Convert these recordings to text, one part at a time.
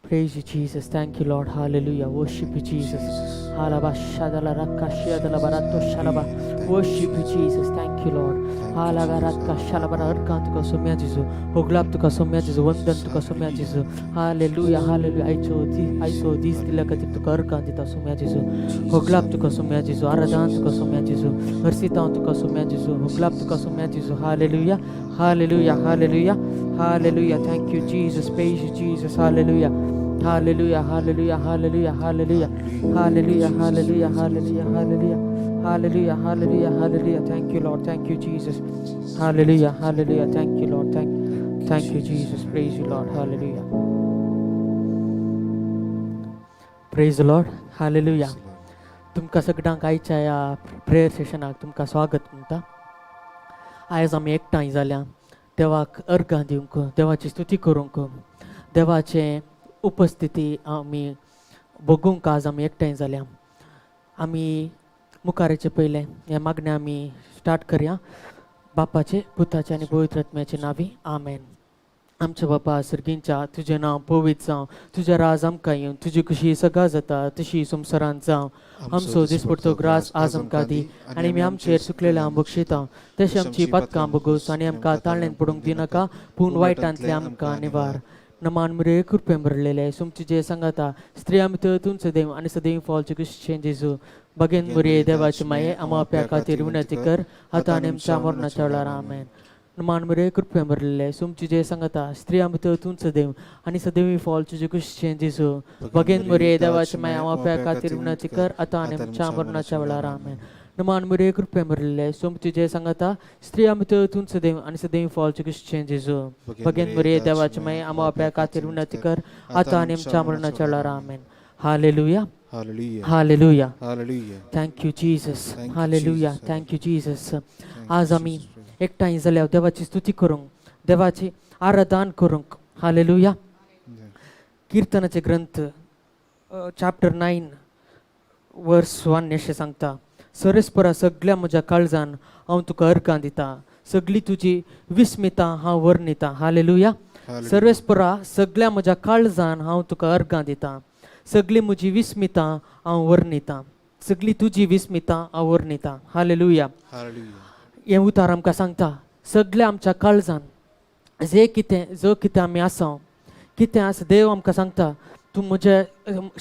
Praise you, Jesus. Thank you, Lord. Hallelujah. Worship you, Jesus. Halaba shadala rakka shadala barato shalaba. Worship you, Jesus. Thank you, Lord. Halaba rakka shalaba rakka तुका सोम्या जेजू, होगलाप तुका सोम्या जेजू, वंदन तुका सोम्या जेजू. Hallelujah, hallelujah. आयचो आयचो दीस दिल्ल्या खातीर तुका अर्गां दिता सोम्या जेजू. होगलाप तुका सोम्या जेजू, आराधन तुका सोम्या जेजू, हर्षितांव तुका सोम्या जेजू, होगलाप तुका सोम्या जेजू. Hallelujah, hallelujah, hallelujah, hallelujah. Thank you, Jesus. Praise you, Jesus. Hallelujah, hallelujah, hallelujah, hallelujah, hallelujah, hallelujah, hallelujah, hallelujah, hallelujah, hallelujah, hallelujah, hallelujah. Thank you, Lord. Thank you, Jesus. Hallelujah, hallelujah. Thank you, Lord. Thank you, Jesus. Praise you, Lord. Hallelujah. Praise the Lord. Hallelujah. तुमकां सगळ्यांक आयच्या ह्या prayer सेशनाक तुमकां स्वागत म्हणटा. आयज आमी एकठांय जाल्या देवाक अर्गां दिवंक, देवाची स्तुती करूंक, देवाचे उपस्थिती आमी भोगूंक आज आमी एकठांय जाल्या. आमी मुखार येचे पयलें हें मागणें आमी स्टार्ट करया. बापाचे, पुताचे आनी पवित्र आत्म्याचे नांवी, आमेन. आमच्या बापा सर्गींच्या, तुजें नांव पवित्र जावं, तुजें राज आमकां येवन, तुजी खुशी सगळा जाता तशी संवसारांत जावं. आमचो दिसपडतो ग्रास आज आमकां दी आनी आमी आमचेर चुकलेल्या बक्षिता तशें आमची पातकां बगोस आनी आमकां ताळ्यान पडूंक दिनाका, पूण वायटांतले आमकां निवार. नमान मरे, कृपेन भरलेले, तुमची जे सांगाता, स्त्रिया भितर तुमचो देव आनी सदैव फॉलचे क्रिश्चन जेजू. बगेन मुरये देवाची माये, आमा खातीर विनंती कर, आतां आनी आमच्या मरणाच्या वेळार. आमेन. नमान मरे, कृपेन भरलेले, तुमची जे सांगाता, स्त्रिया भितर तुमचो देव आनी सदैव फॉल तुजे क्रिश्चन जेजू. बगेन मुरये देवाची माये, आमा खातीर विनंती कर, आतां आनी आमच्या मरणाच्या वेळार. आमेन. नमान मरे, कृपेन भरलेले, तुमची जे सांगाता, स्त्रिया भितर तुमचो देव आनी सदैव फॉल क्रिश्चन जेजू. बगेन मुरये देवाची माये, आमा खातीर विनंती कर, आतां आनी आमच्या मरणाच्या वेळार. आमेन. Hallelujah. Hallelujah. Hallelujah. Hallelujah. Thank you, Jesus. Thank you, hallelujah. Jesus. Thank you, Jesus. Thank आज you, आमी Jesus. एकठांय जाल्यार देवाची स्तुती करूंक, देवाची आराधन करूंक. हालेलुया. किर्तनाचे ग्रंथ चॅप्टर 9 वर्स 1 अशें सांगता, सरस्परा सगळ्या म्हज्या काळजान हांव तुका अर्गां दिता, सगळी तुजी विस्मिता हांव वर्णिता. हालेलुया. Hallelujah. सर्वेस्परा सगळ्या म्हज्या काळजान हांव तुका अर्गां दिता, सगळी म्हजी विस्मिता हांव वर्णिता, सगळी तुजी विस्मिता हांव वर्णिता. हालेलुया. Hallelujah. हें उतार आमकां सांगता, सगळ्या आमच्या काळजान जे कितें, जो कितें आमी आसा, कितें आसा, देव आमकां सांगता, तूं म्हज्या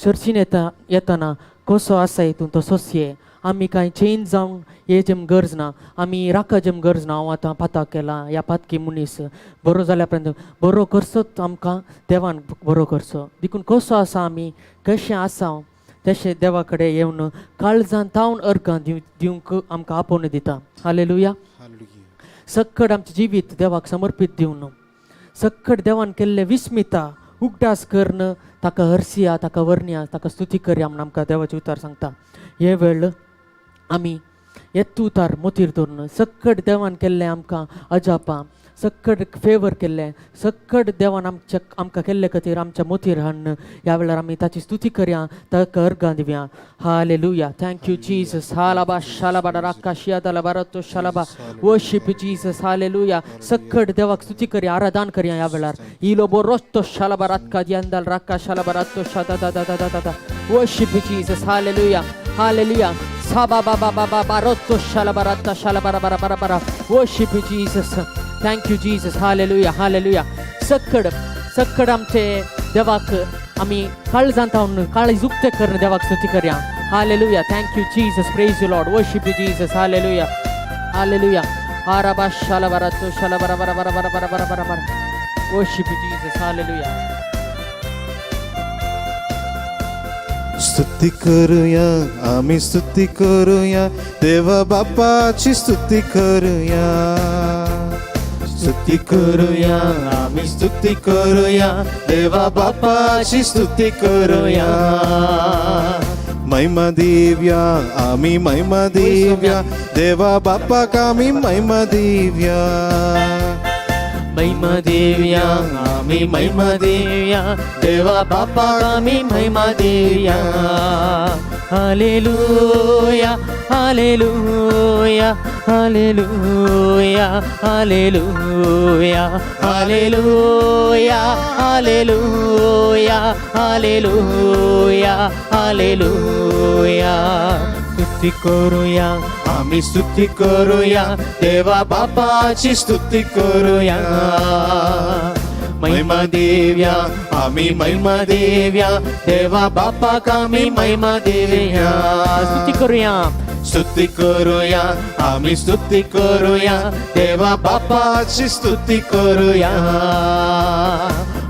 चर्चीन येता येतना कसो आसाय तूं तसोच ये. आमी कांय चेंज जावंक येचें गरज ना, आमी राखाचें गरज ना. हांव आतां पाताक केला ह्या पातकी मनीस बरो जाल्या पर्यंत बरो करचोच, आमकां देवान बरो करचो. देखून कसो आसा आमी, कशें आसा तशें देवा कडेन येवन काळजान तावन अर्गां दिवंक आमकां आपोवणें दिता. हालेलुया. Hallelujah. सक्कड आमचें जिवीत देवाक समर्पीत दिवन, सक्कड देवान केल्लें विस्मिता उगडास करून ताका हरसिया, ताका वर्णया, ताका स्तुती करया म्हूण आमकां देवाचें उतार सांगता. हे वेळ आमी येत उतार मोतीर दवरून सक्कड देवान केल्लें आमकां अजापां, सक्कड फेवर केल्लें, सक्कड देवान आमच्या आमकां केल्ले खातीर आमच्या मोतीर हाडून ह्या वेळार आमी ताची स्तुती करया, ताका अर्गां दिवया. Hallelujah. Thank you, Jesus. हालाबा शालाबा राक्का शियादाला बारतो शालाबा. Worship Jesus. Hallelujah. सक्कड देवाक स्तुती करया, आराधन करया ह्या वेळार. इलो बो रोस्तो शालाबा राक्का दियांदाल राक्का शालाबा रातो शादा दा दा दा दा दा. Worship Jesus. Hallelujah, hallelujah. साबा बा बा बा बा बा रोतो शालाबा रात्ता शालाबा रा बरा बरा बरा. Worship Jesus. Thank you, Jesus. Hallelujah, hallelujah. सक्कड सक्कड आमचे देवाक आमी काळजांत तावन काळीज उक्तें करून देवाक स्तुती करया. Hallelujah. Thank you, Jesus. Praise you, Lord. Worship you, Jesus. Hallelujah, hallelujah. हाराबा शालाबा रातो शालाबा रा बरा बरा बरा बरा बरा बरा बरा. Worship you, Jesus. Hallelujah. स्तुती करूया आम्ही, स्तुती करूया, देवा बापाची स्तुती करूया. स्तुती करूया आम्ही, स्तुती करूया, देवा बापाची स्तुती करूया. महिमा दिव्या आम्ही, महिमा दिव्या, देवा बापाक आम्ही महिमा दिव्या. महिमा देवया आम्ही, महिमा देवया, देवा बापाक आम्ही महिमा Devaaya. Hallelujah, hallelujah, hallelujah, hallelujah, hallelujah, hallelujah, hallelujah, hallelujah. स्तुती करूया, आम्ही स्तुती करूया, देवा बापाची स्तुती करूया. महिमा देव्या, आम्ही महिमा देव्या, देवा बापाक आम्ही महिमा देव्या. स्तुती करूया. स्तुती करूया, आम्ही स्तुती करूया, देवा बापाची स्तुती करूया.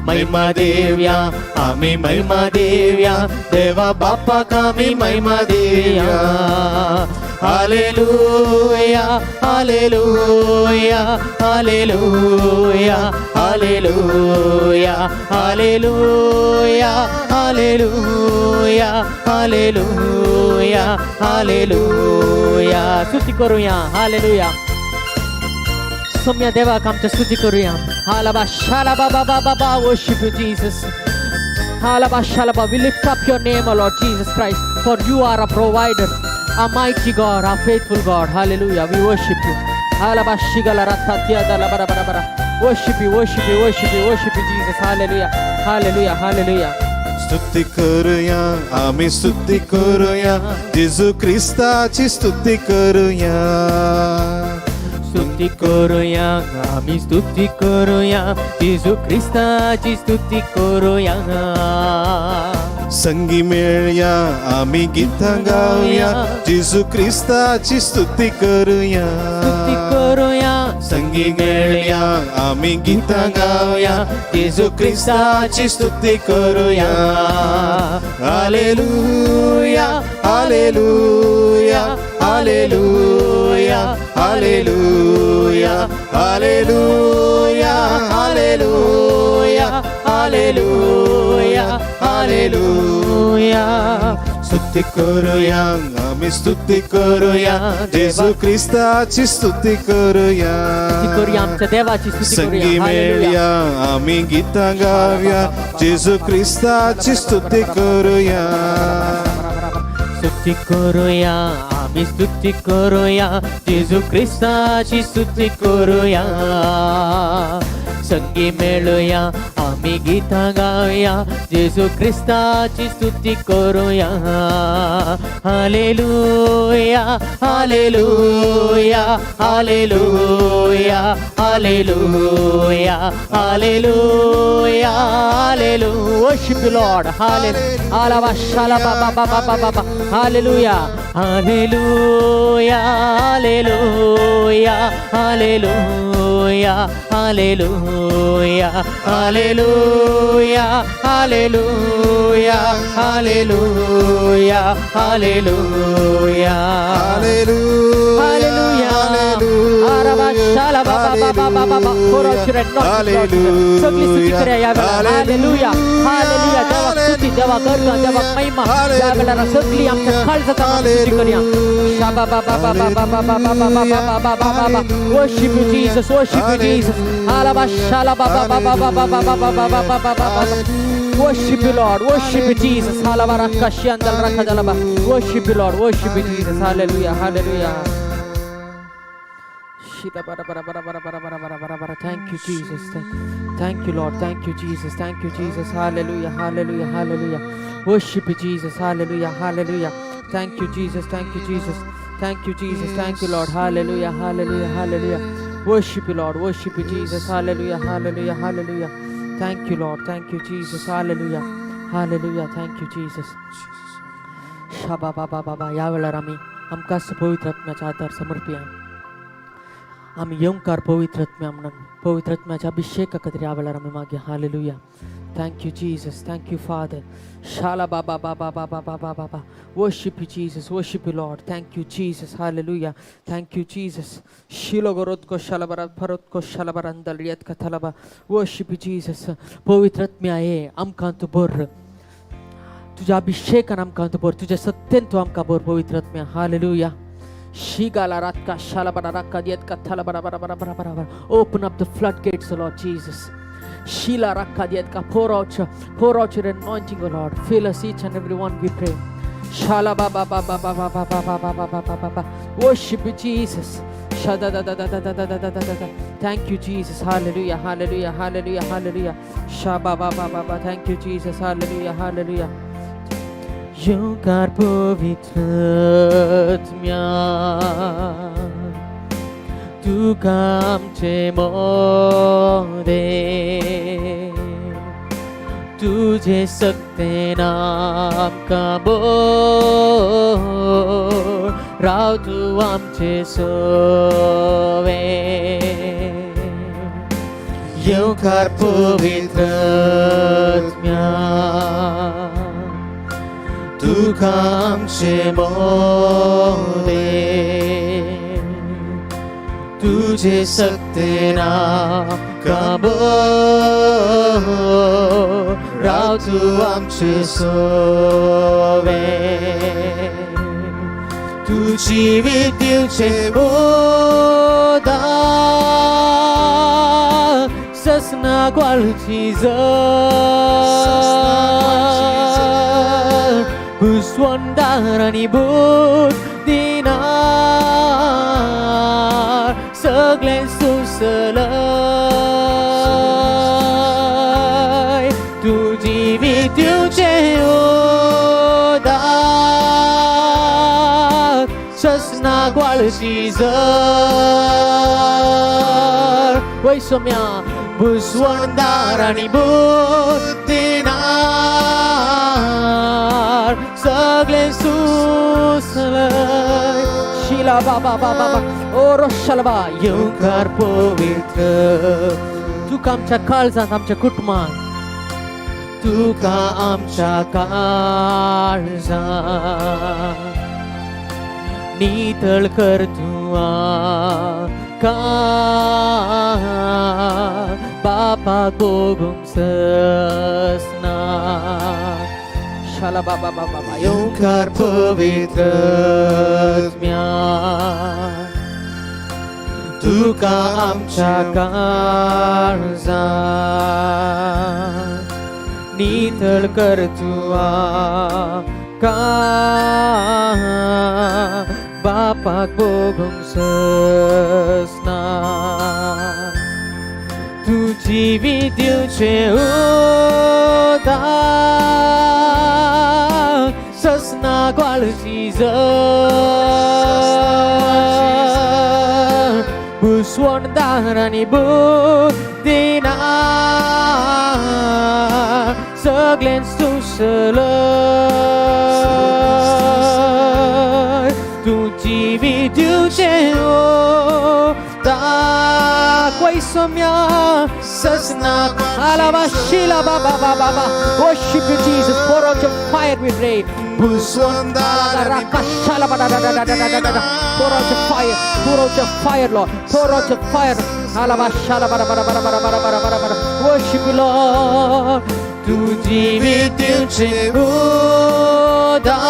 महिमा देव्या, आम्ही महिमा देव्या, देवा बापाक आम्ही महिमा देव्या. Hallelujah, hallelujah, hallelujah, hallelujah, hallelujah, hallelujah, hallelujah, hallelujah. स्तुती करूया. हालेलुया. सोम्या देवाक आमच्या स्तुती करूया. हालाबा शाला बाबा बाबा बा. Worship you, Jesus. हालाबा शालाबा. We lift up your name, O Lord Jesus Christ, for you are a provider, a mighty God, a faithful God. Hallelujah. We worship you. हालाबा शिगला रथा तिया बरा बरा बरा. Worship you, worship you, worship you, worship you, Jesus. Hallelujah, hallelujah, hallelujah. स्तुती करूया, आम्ही स्तुती करूया, जेजू ख्रिस्ताची स्तुती करूया. स्तुती करूया, आम्ही स्तुती करूया, जेजू ख्रिस्ताची स्तुती करूया. संगी मेळया, आम्ही गीतां गाऊया, जेजू ख्रिस्ताची स्तुती करूया. स्तुती करूया. संगी मेळया, आम्ही गीतां गाऊया, जेजू ख्रिस्ताची स्तुती करूया. Hallelujah, hallelujah, hallelujah, hallelujah, hallelujah, hallelujah, hallelujah, hallelujah. स्तुती करूया, आम्ही स्तुती करूया, जेजू ख्रिस्ताची स्तुती करूया. स्तुती करूया, आमच्या देवाची स्तुती संगी करूया. हालेलुया. मेळया, आम्ही गीतां गाऊया, जेजू ख्रिस्ताची स्तुती करूया. स्तुती करूया, आम्ही स्तुती करूया, जेजू ख्रिस्ताची स्तुती करूया. संगी मेळूया, आम्ही गीतां गाऊया, जेजू ख्रिस्ताची स्तुती करूया. Hallelujah, hallelujah, hallelujah, hallelujah, hallelujah, hallelujah. Worship you, Lord. Hallelujah. Alaba shalaba ba ba ba ba ba ba. Hallelujah. Hallelujah. Hallelujah. Hallelujah. Hallelujah. Hallelujah. Hallelujah. Hallelujah. Hallelujah. Hallelujah. Araba shalaba ba ba ba ba ba ba. Pour out your anointing, Lord. सगळी स्तुती करूया या वेळेला. Hallelujah, hallelujah. देवाक स्तुती, देवाक अर्घ, देवाक महिमा. या वेळेला सगळी आमच्या काळजात स्तुती करूया. शाबा बा बा बा बा बा बा बा बा बा बा बा बा बा बा बा. Worship you, Jesus. Worship you, Jesus. Alaba shalaba ba ba ba ba ba ba ba ba ba ba ba ba ba ba. Worship you, Lord. Worship you, Jesus. Halaba rakka shandal rakha dalaba. Worship you, Lord. Worship you, Jesus. Hallelujah. Hallelujah. Shita bara bara bara bara bara bara bara bara bara. Thank you, Jesus. Thank you, Lord. Thank you, Jesus. Thank you, Jesus. Hallelujah. Hallelujah. Hallelujah. Worship you, Jesus. Hallelujah. Hallelujah. Thank you, Jesus. Thank you, Jesus. Thank you, Jesus. Thank you, Lord. Hallelujah. Hallelujah. Hallelujah. Worship you, Lord. Worship you, Jesus. Hallelujah. Hallelujah. Hallelujah. Thank you, Lord. Thank you, Jesus. Hallelujah. Hallelujah. Thank you, Jesus. Shaba बाबा बाबा. या वेळार आमी आमकांच पवित्र आत्म्याच्या हातार समर्पया. आमी येवकार पवित्र आत्म्या म्हणून पवित्र आत्म्याच्या अभिषेका खातीर ह्या वेळार आमी मागया. Hallelujah. Thank you, Jesus. Thank you, Father. शाला बाबा बाबा बाबा बाबा बाबा. Worship you, Jesus. Worship you, Lord. Thank you, Jesus. Hallelujah. Thank you, Jesus. शिलोगरोत को शालाबरा फरोत को शालाबरा अंदल येत कथालाबा. Worship you, Jesus. पवित्र आत्म्या ये, आमकां तूं भर. तुझ्या अभिषेकान आमकां तूं भर. तुझ्या सत्तेन तूं आमकां भर पवित्र आत्म्या. हालेलुया. शिगाला रातका शालाबरा राक्का दियत कथाला बरा बरा बरा बरा बरा. Open up the floodgates, O Lord Jesus. Sheila Rakka Dietka, pour out your anointing, O Lord. Fill us each and every one, we pray. Shala ba ba ba ba ba ba ba ba ba ba ba ba ba ba. Worship you, Jesus. Shada da da da da da da da da da da. Thank you, Jesus. Hallelujah. Hallelujah. Hallelujah. Hallelujah. Shaba ba ba ba ba. Thank you, Jesus. Hallelujah. Hallelujah. येवकार पवित्र आत्म्या, तुका आमचे मोदे, तुझे सक्तेन आमकां बोल, राव तूं आमचे सोवे. येवकार पवित्र आत्म्या, तुका आमचे मोदे, तुझे सक्तेन आमकां बोल, राव तूं आमचे सोवे. तूं जिवीत दिवचे उदक, ससनाक वाळची जर, भुसवंदार आनी बुद्दिनार सगळें सोंसलय. तूं जिवीत दिवचें उदक, ससनाक वाळची जर, वय सोम्या, भुसवणदार आनी बुद्दिनार सगळें सोंसलय. शिला बाबा बाबा बा ओ रोशलबा. येवकार पवित्र, तुका आमच्या काळजांत, आमच्या कुटुंबात, तुका आमच्या काळजात नितळ कर तूं आमकां, बापाक भोगूंक ससना. शाला बाबा बाबा बाबा. येवकार पवित्र आत्म्या, तुका आमच्या काळजात नितळ कर तूं आमकां, बापाक भोगूंक ससना. तूं जिवीत दिवचें उदक, ससनाक वाळची जर, भुसवणदार आनी बुद्दिनार सगळें सोंसलय. तूं जिवीत दिवचें उदक, वय Saumya, ससनाक alaba shila ba ba ba ba ba. Worship you, Jesus. Pour out your fire, we pray. Pour out your fire, pour out your fire, Lord. Pour out your fire. Alaba shala ba ba ba ba ba ba ba ba ba ba. Worship you, Lord. तूं जिवीत दिवचें उदक,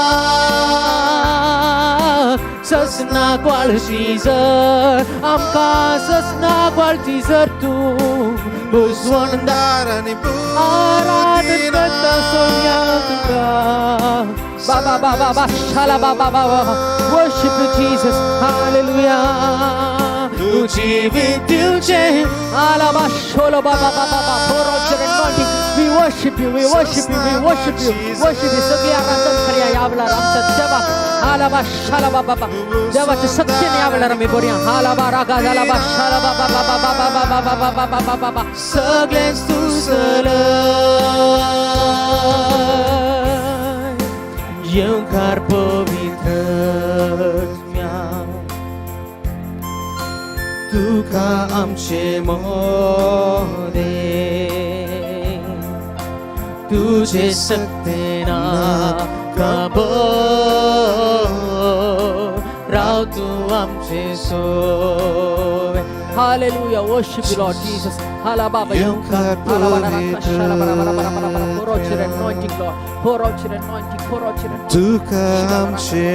ससनाक वाळशी जर, आमकां ससनाक वाळची जर, तूं भुसवणदार आनी आराधन करता सोम्या तुका. बाबा बाबा बा शाला बाबा बाबा. Worship you, Jesus. Hallelujah. तूं जिवीत दिवचें आलाबा शोलो बाबा बाबा बा. Pour out your anointing. We worship you, we worship you, we worship you, worship you. सगळी आराधन करूया या वेळार आमच्या देवा. आलाबा शाला बाबा बा. देवाच्या सत्तेने या वेळार आमी बरोया. आलाबा रागा झाला शाला बाबा बाबा बाबा बाबा बाबा बाबा बाबा बाबा. सगळें सोंसलय. येवकार पवित्र आत्म्या, तुका आमचे मोदे, तुझे सक्तेन आमकां बोल, राव तूं आमचे सोवे. Hallelujah. Worship you, Lord Jesus. Hala Baba. येवकार Pour out your anointing, Lord. Pour out your anointing. Pour out your anointing. तुका आमचे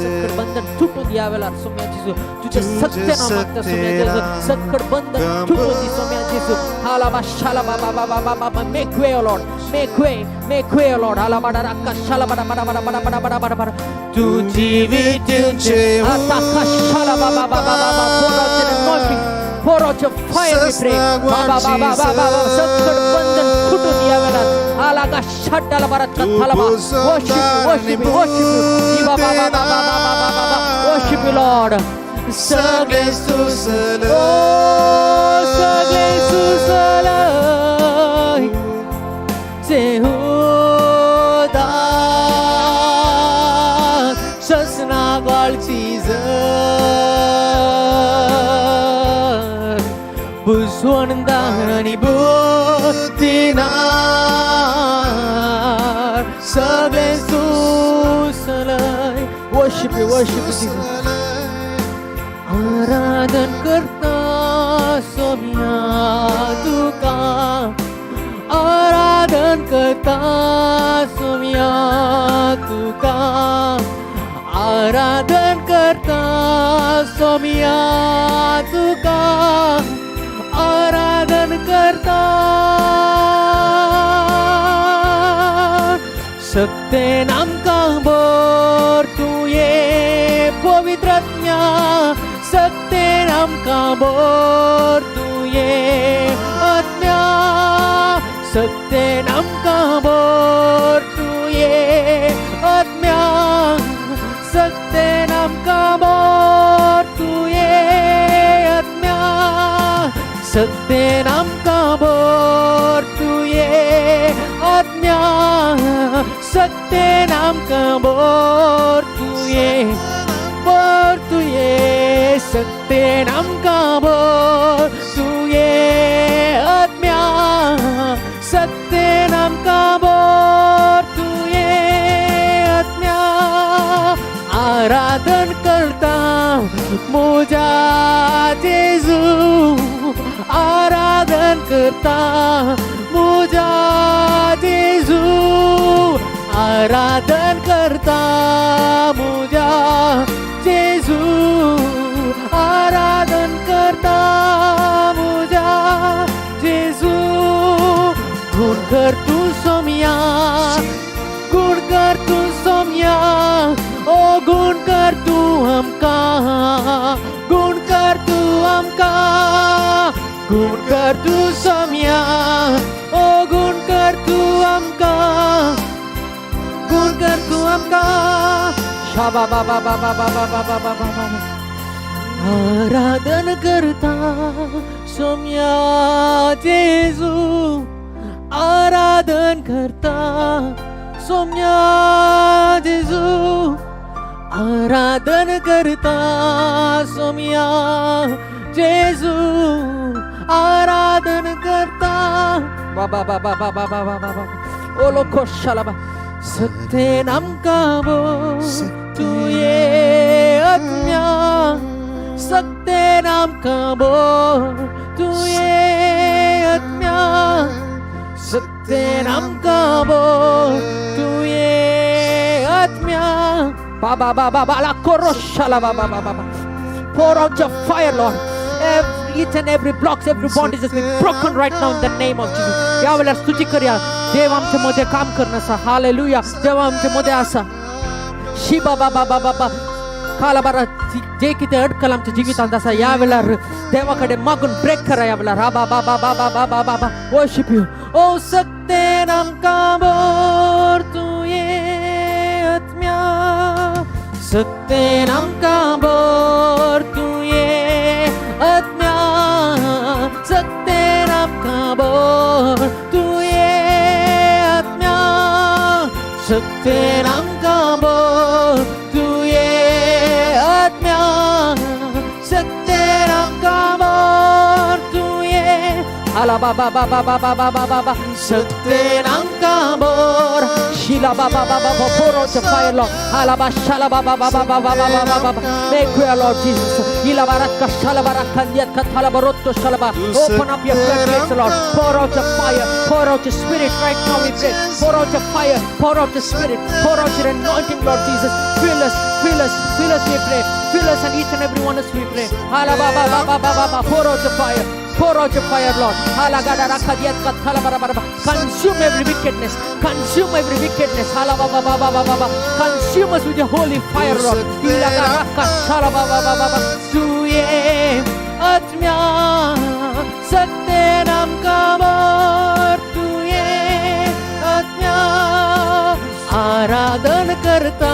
सक्कड बंधन तुटून या वेळार सोम्या जेजू. तुझ्या सत्य नामात सोम्या जेजू, सक्कड बंधन तुटून दी सोम्या जेजू. हाला बा शाला बा बा बा बा बा बा. Make way, Lord. Make way, make way, Lord. Alabada shalabada bada bada bada bada bada bada bada. तूं जिवीत दिवचें Ataka shalaba ba ba ba ba ba. Pour out your anointing. Pour out your fire, we pray. Ba ba ba ba ba ba ba. संकट बंधन फुटून या वेळात आलागा शड्डाला बरा thalaba. Worship you, worship you, worship you. Ba ba ba ba ba ba ba ba ba ba. Worship you, Lord. सगळे सुसल ओ सगळे सुसलय जेहुदा ससना गाळची जर बुजवणदार आणि बुद्धिनार सगळे सुसलय. Worship you, worship you, Jesus. आराधन करता सोम्या तुका, आराधन करता सोम्या तुका, आराधन करता सोम्या तुका, आराधन करता. सक्तेन आमकां भर तुवें पवित्र आत्म्या, सक्तेन आमकां भर तुवें आत्म्या, सक्तेन आमकां भर तुवें आत्म्या, सक्तेन आमकां भर तुवें आत्म्या, सक्तेन आमकां भर तुवें आत्म्या, सक्तेन आमकां भर तुवें, भर तुवें, सक्तेन आमकां भर तुवें आत्म्या, सक्तेन आमकां भर तुवें आत्म्या. आराधन करता मुजा जेजू, आराधन करता मुजा जेजू, आराधन करता मुजा जेजू, आराधन करता मुजा जेजू. गुण कर तूं सोम्या, गुण कर तूं सोम्या, ओ गुण कर तूं आमकां, गुण कर तूं आमकां, गुण कर तूं सोम्या, ओ गुण कर तूं आमकां, गुण कर तूं आमकां. शाबा बा बा बा बा बा बा बा बा बा बा बा. आराधन करता सोम्या जेजू, आराधन करता सोम्या जेजू, आराधन करता सोम्या जेजू, आराधन करता. बाबा बाबा बाबा बाबा बाबा ओ लोको शालाबा. सक्तेन आमकां भर तुवें आत्म्या, सक्तेन आमकां भर तुवें आत्म्या, सक्तेन आमकां भर तुवें आत्म्या. बाबा बाबा बाला कोरोशाला बाबा बाबा बाबा. Pour out your fire, Lord. Every, each and every blocks, every bondage has been broken right now in the name of Jesus. या वेळेला स्तुती करूया. देव आमच्या मध्ये काम करणं असा. हालेलुया. देव आमच्या मध्ये असा. शिबा बाबा बाबा बाबा काला बारा. जे किती अडकल आमच्या जीवितांत असा, या वेळेला देवाकडे मागून ब्रेक करा या वेळेला. राबा बाबा बाबा बाबा बाबा. Worship you. ओ सक्तेन आमकां भर तुवें आत्म्या, सक्तेन आमकां भर तुवें आत्म्या, सक्तेन आमकां भर तुवें आत्म्या, सक्तेन आमकां भर तुवें आत्म्या, सक्तेन आमकां भर तुवें. आला बाबा बाबा बाबा बाबा बाबा. सक्तेन आमकां भर. शिला बाबा बाबा. Pour out your fire, Lord. Alaba shala baba baba baba baba baba. Make way, Lord Jesus. Ila baraka shala baraka niyat kathala barotto shalaba. Open up your floodgates, Lord. Pour out your fire. Pour out your spirit right now, we pray. Pour out your fire. Pour out your spirit. Pour out your anointing, Lord Jesus. Fill us, fill us, fill us, we pray. Fill us and each and every one of us, we pray. Ala baba baba baba baba. Pour out your fire. Pour out your fire, Lord. Halagada rakadiat kathala bara bara bara. Consume every wickedness. Consume every wickedness. Hala ba ba ba ba ba ba ba. Consume us with your holy fire, Lord. Ilaga raka shala ba ba ba ba ba. Tuem आत्म्या सत्तेन आमकां भर तुये आत्म्या आराधन करता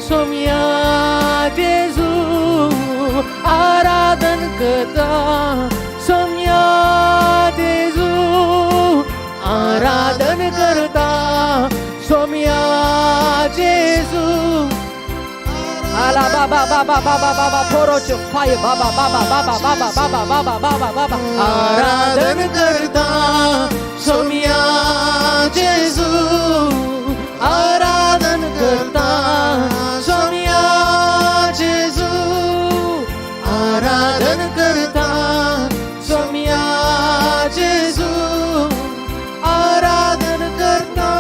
सोम्या जेजू आराधन करता सोम्या जेजू आराधन करता सोम्या जेजू. Ala ba ba ba ba ba ba ba ba, pour out your fire, ba ba ba ba ba ba ba ba ba ba ba ba ba ba ba. आराधन करता सोम्या जेजू, आराधन करता सोम्या जेजू, आराधन करता सोम्या जेजू, आराधन करता.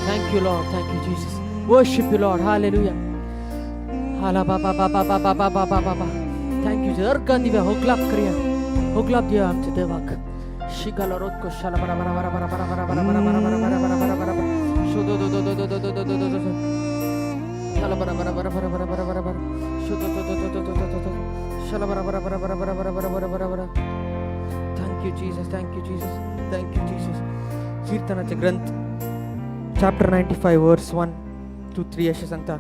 Thank you, Lord. Thank you, Jesus. Worship you, Lord. Hallelujah. Hala ba ba ba ba ba ba ba ba ba ba ba. Thank you, Jesus. अर्घ दिव्या होगलाप क्रिया होगलाप दिव्या आमच्या देवाक शिकाला रोत को शाला बरा बरा बरा बरा बरा बरा बरा बरा बरा बरा बरा बरा बरा बरा बरा शो दो दो दो दो दो दो दो दो दो दो दो शाला बरा बरा बरा बरा बरा बरा बरा बरा शो दो दो दो दो दो दो दो दो शाला बरा बरा बरा बरा बरा बरा बरा बरा बरा बरा. Thank you, Jesus. Thank you, Jesus. Thank you, Jesus. कीर्तनाचे ग्रंथ chapter 95 verse 1 to 3 असे सांगता,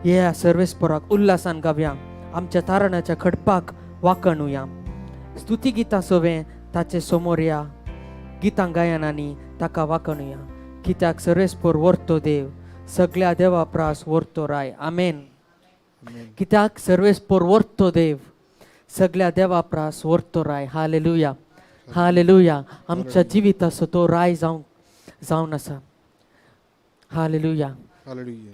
या सर्वेस्पराक उल्हासान गावया, आमच्या तारणाच्या खडपाक वाकणुया. स्तुती गितां सोवे ताचे समोर या, गितां गायनांनी ताका वाकणुया. कित्याक सर्वेस्पर व्हरतो देव, सगळ्या देवा प्रास व्हरतो राय. आमेन. कित्याक सर्वेस्पर व्हरतो देव, सगळ्या देवा प्रास व्हरतो राय. Hallelujah, hallelujah. आमच्या जिविताचो तो राय जावन आसा. हालेलुया. हालेलुया.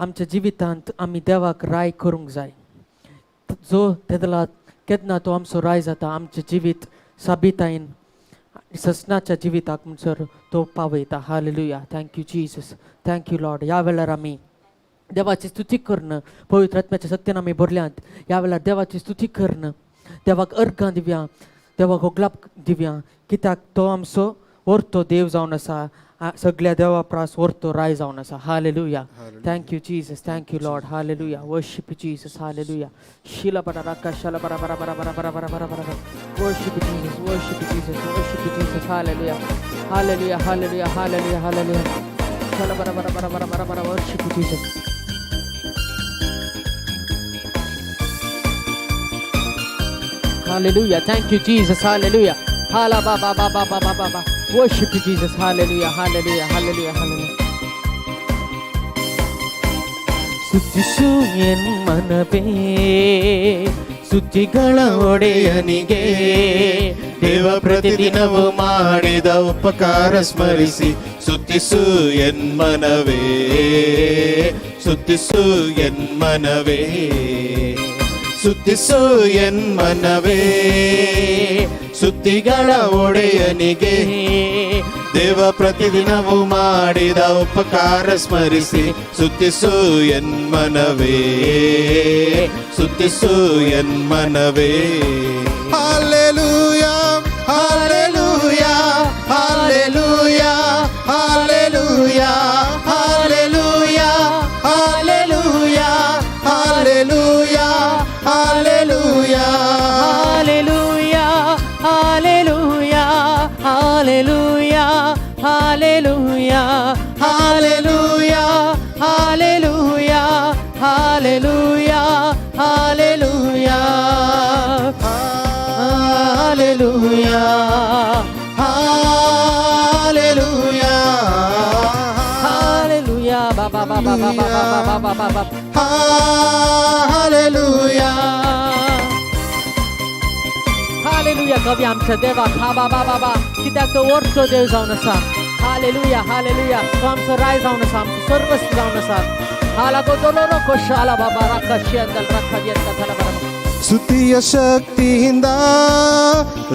आमच्या जिवितांत आमी देवाक राय करूंक जाय. जो तेदला केन्ना तो आमचो राय जाता, आमचें जिवीत साबितायेन ससनाच्या जिविताक म्हणसर तो पावयता. Hallelujah. Thank you, Jesus. Thank you, Lord. ह्या वेळार आमी देवाची स्तुती करणं, पवित्र आत्म्याच्या सत्यान आमी भरल्यांत. ह्या वेळार देवाची स्तुती करणं, देवाक अर्घां दिवया, देवाक होगलाप दिवया, कित्याक तो आमचो व्हरतो देव जावन आसा, सगळ्या देवा प्रास व्हरतो राय जावन आसा. Hallelujah. Thank you, Jesus. Thank you, Lord. Hallelujah. Worship Jesus. Hallelujah. Sheila बरा राका शाला बरा बरा बरा बरा बरा बरा बरा बरा. Worship Jesus. Worship Jesus. Worship Jesus. Hallelujah, hallelujah, hallelujah, hallelujah, hallelujah. शाला बरा बरा बरा बरा बरा बरा. Worship Jesus. Hallelujah. Thank you, Jesus. Hallelujah. Hala ba ba ba ba ba ba ba ba. Worship you, Jesus. Hallelujah. Hallelujah. Hallelujah. Hallelujah. ಸ್ತುತಿಸು N ಮನವೇ ಸ್ತುತಿಗಳ ಒಡೆಯನಿಗೆ. ದೇವ ಪ್ರತಿದಿನವೂ ಮಾಡಿದ ಉಪಕಾರ ಸ್ಮರಿಸಿ ಸ್ತುತಿಸು ಎನ್ಮನವೇ, ಸ್ತುತಿಸು ಎನ್ಮನವೇ, ಸ್ತುತಿಸು ಎನ್ಮನವೇ ಸ್ತುತಿಗಳ ಒಡೆಯನಿಗೆ. ದೇವ ಪ್ರತಿದಿನವೂ ಮಾಡಿದ ಉಪಕಾರ ಸ್ಮರಿಸಿ ಸ್ತುತಿಸು ಎನ್ಮನವೇ, ಸ್ತುತಿಸು ಎನ್ಮನವೇ. Hallelujah, hallelujah, hallelujah, hallelujah, hallelujah, hallelujah, hallelujah, hallelujah. Hallelujah, hallelujah, hallelujah, hallelujah, hallelujah, hallelujah, hallelujah, hallelujah, hallelujah. Hallelujah. Hallelujah. Baba Baba Baba Baba Baba Baba. Hallelujah. Hallelujah. कवी आमच्या देवाक हा बाबा बाबा, कित्याक तो वर्चो देव जावन आसा. Hallelujah, hallelujah. तो आमचो राय जावन आसा, आमचो सर्वस्व जावन आसा. हाला गो दोलो कोशाला बाबा राखा शियंदल राखा दियंत झाला बरोबर. ಸ್ತುತಿಯ ಶಕ್ತಿಯಿಂದ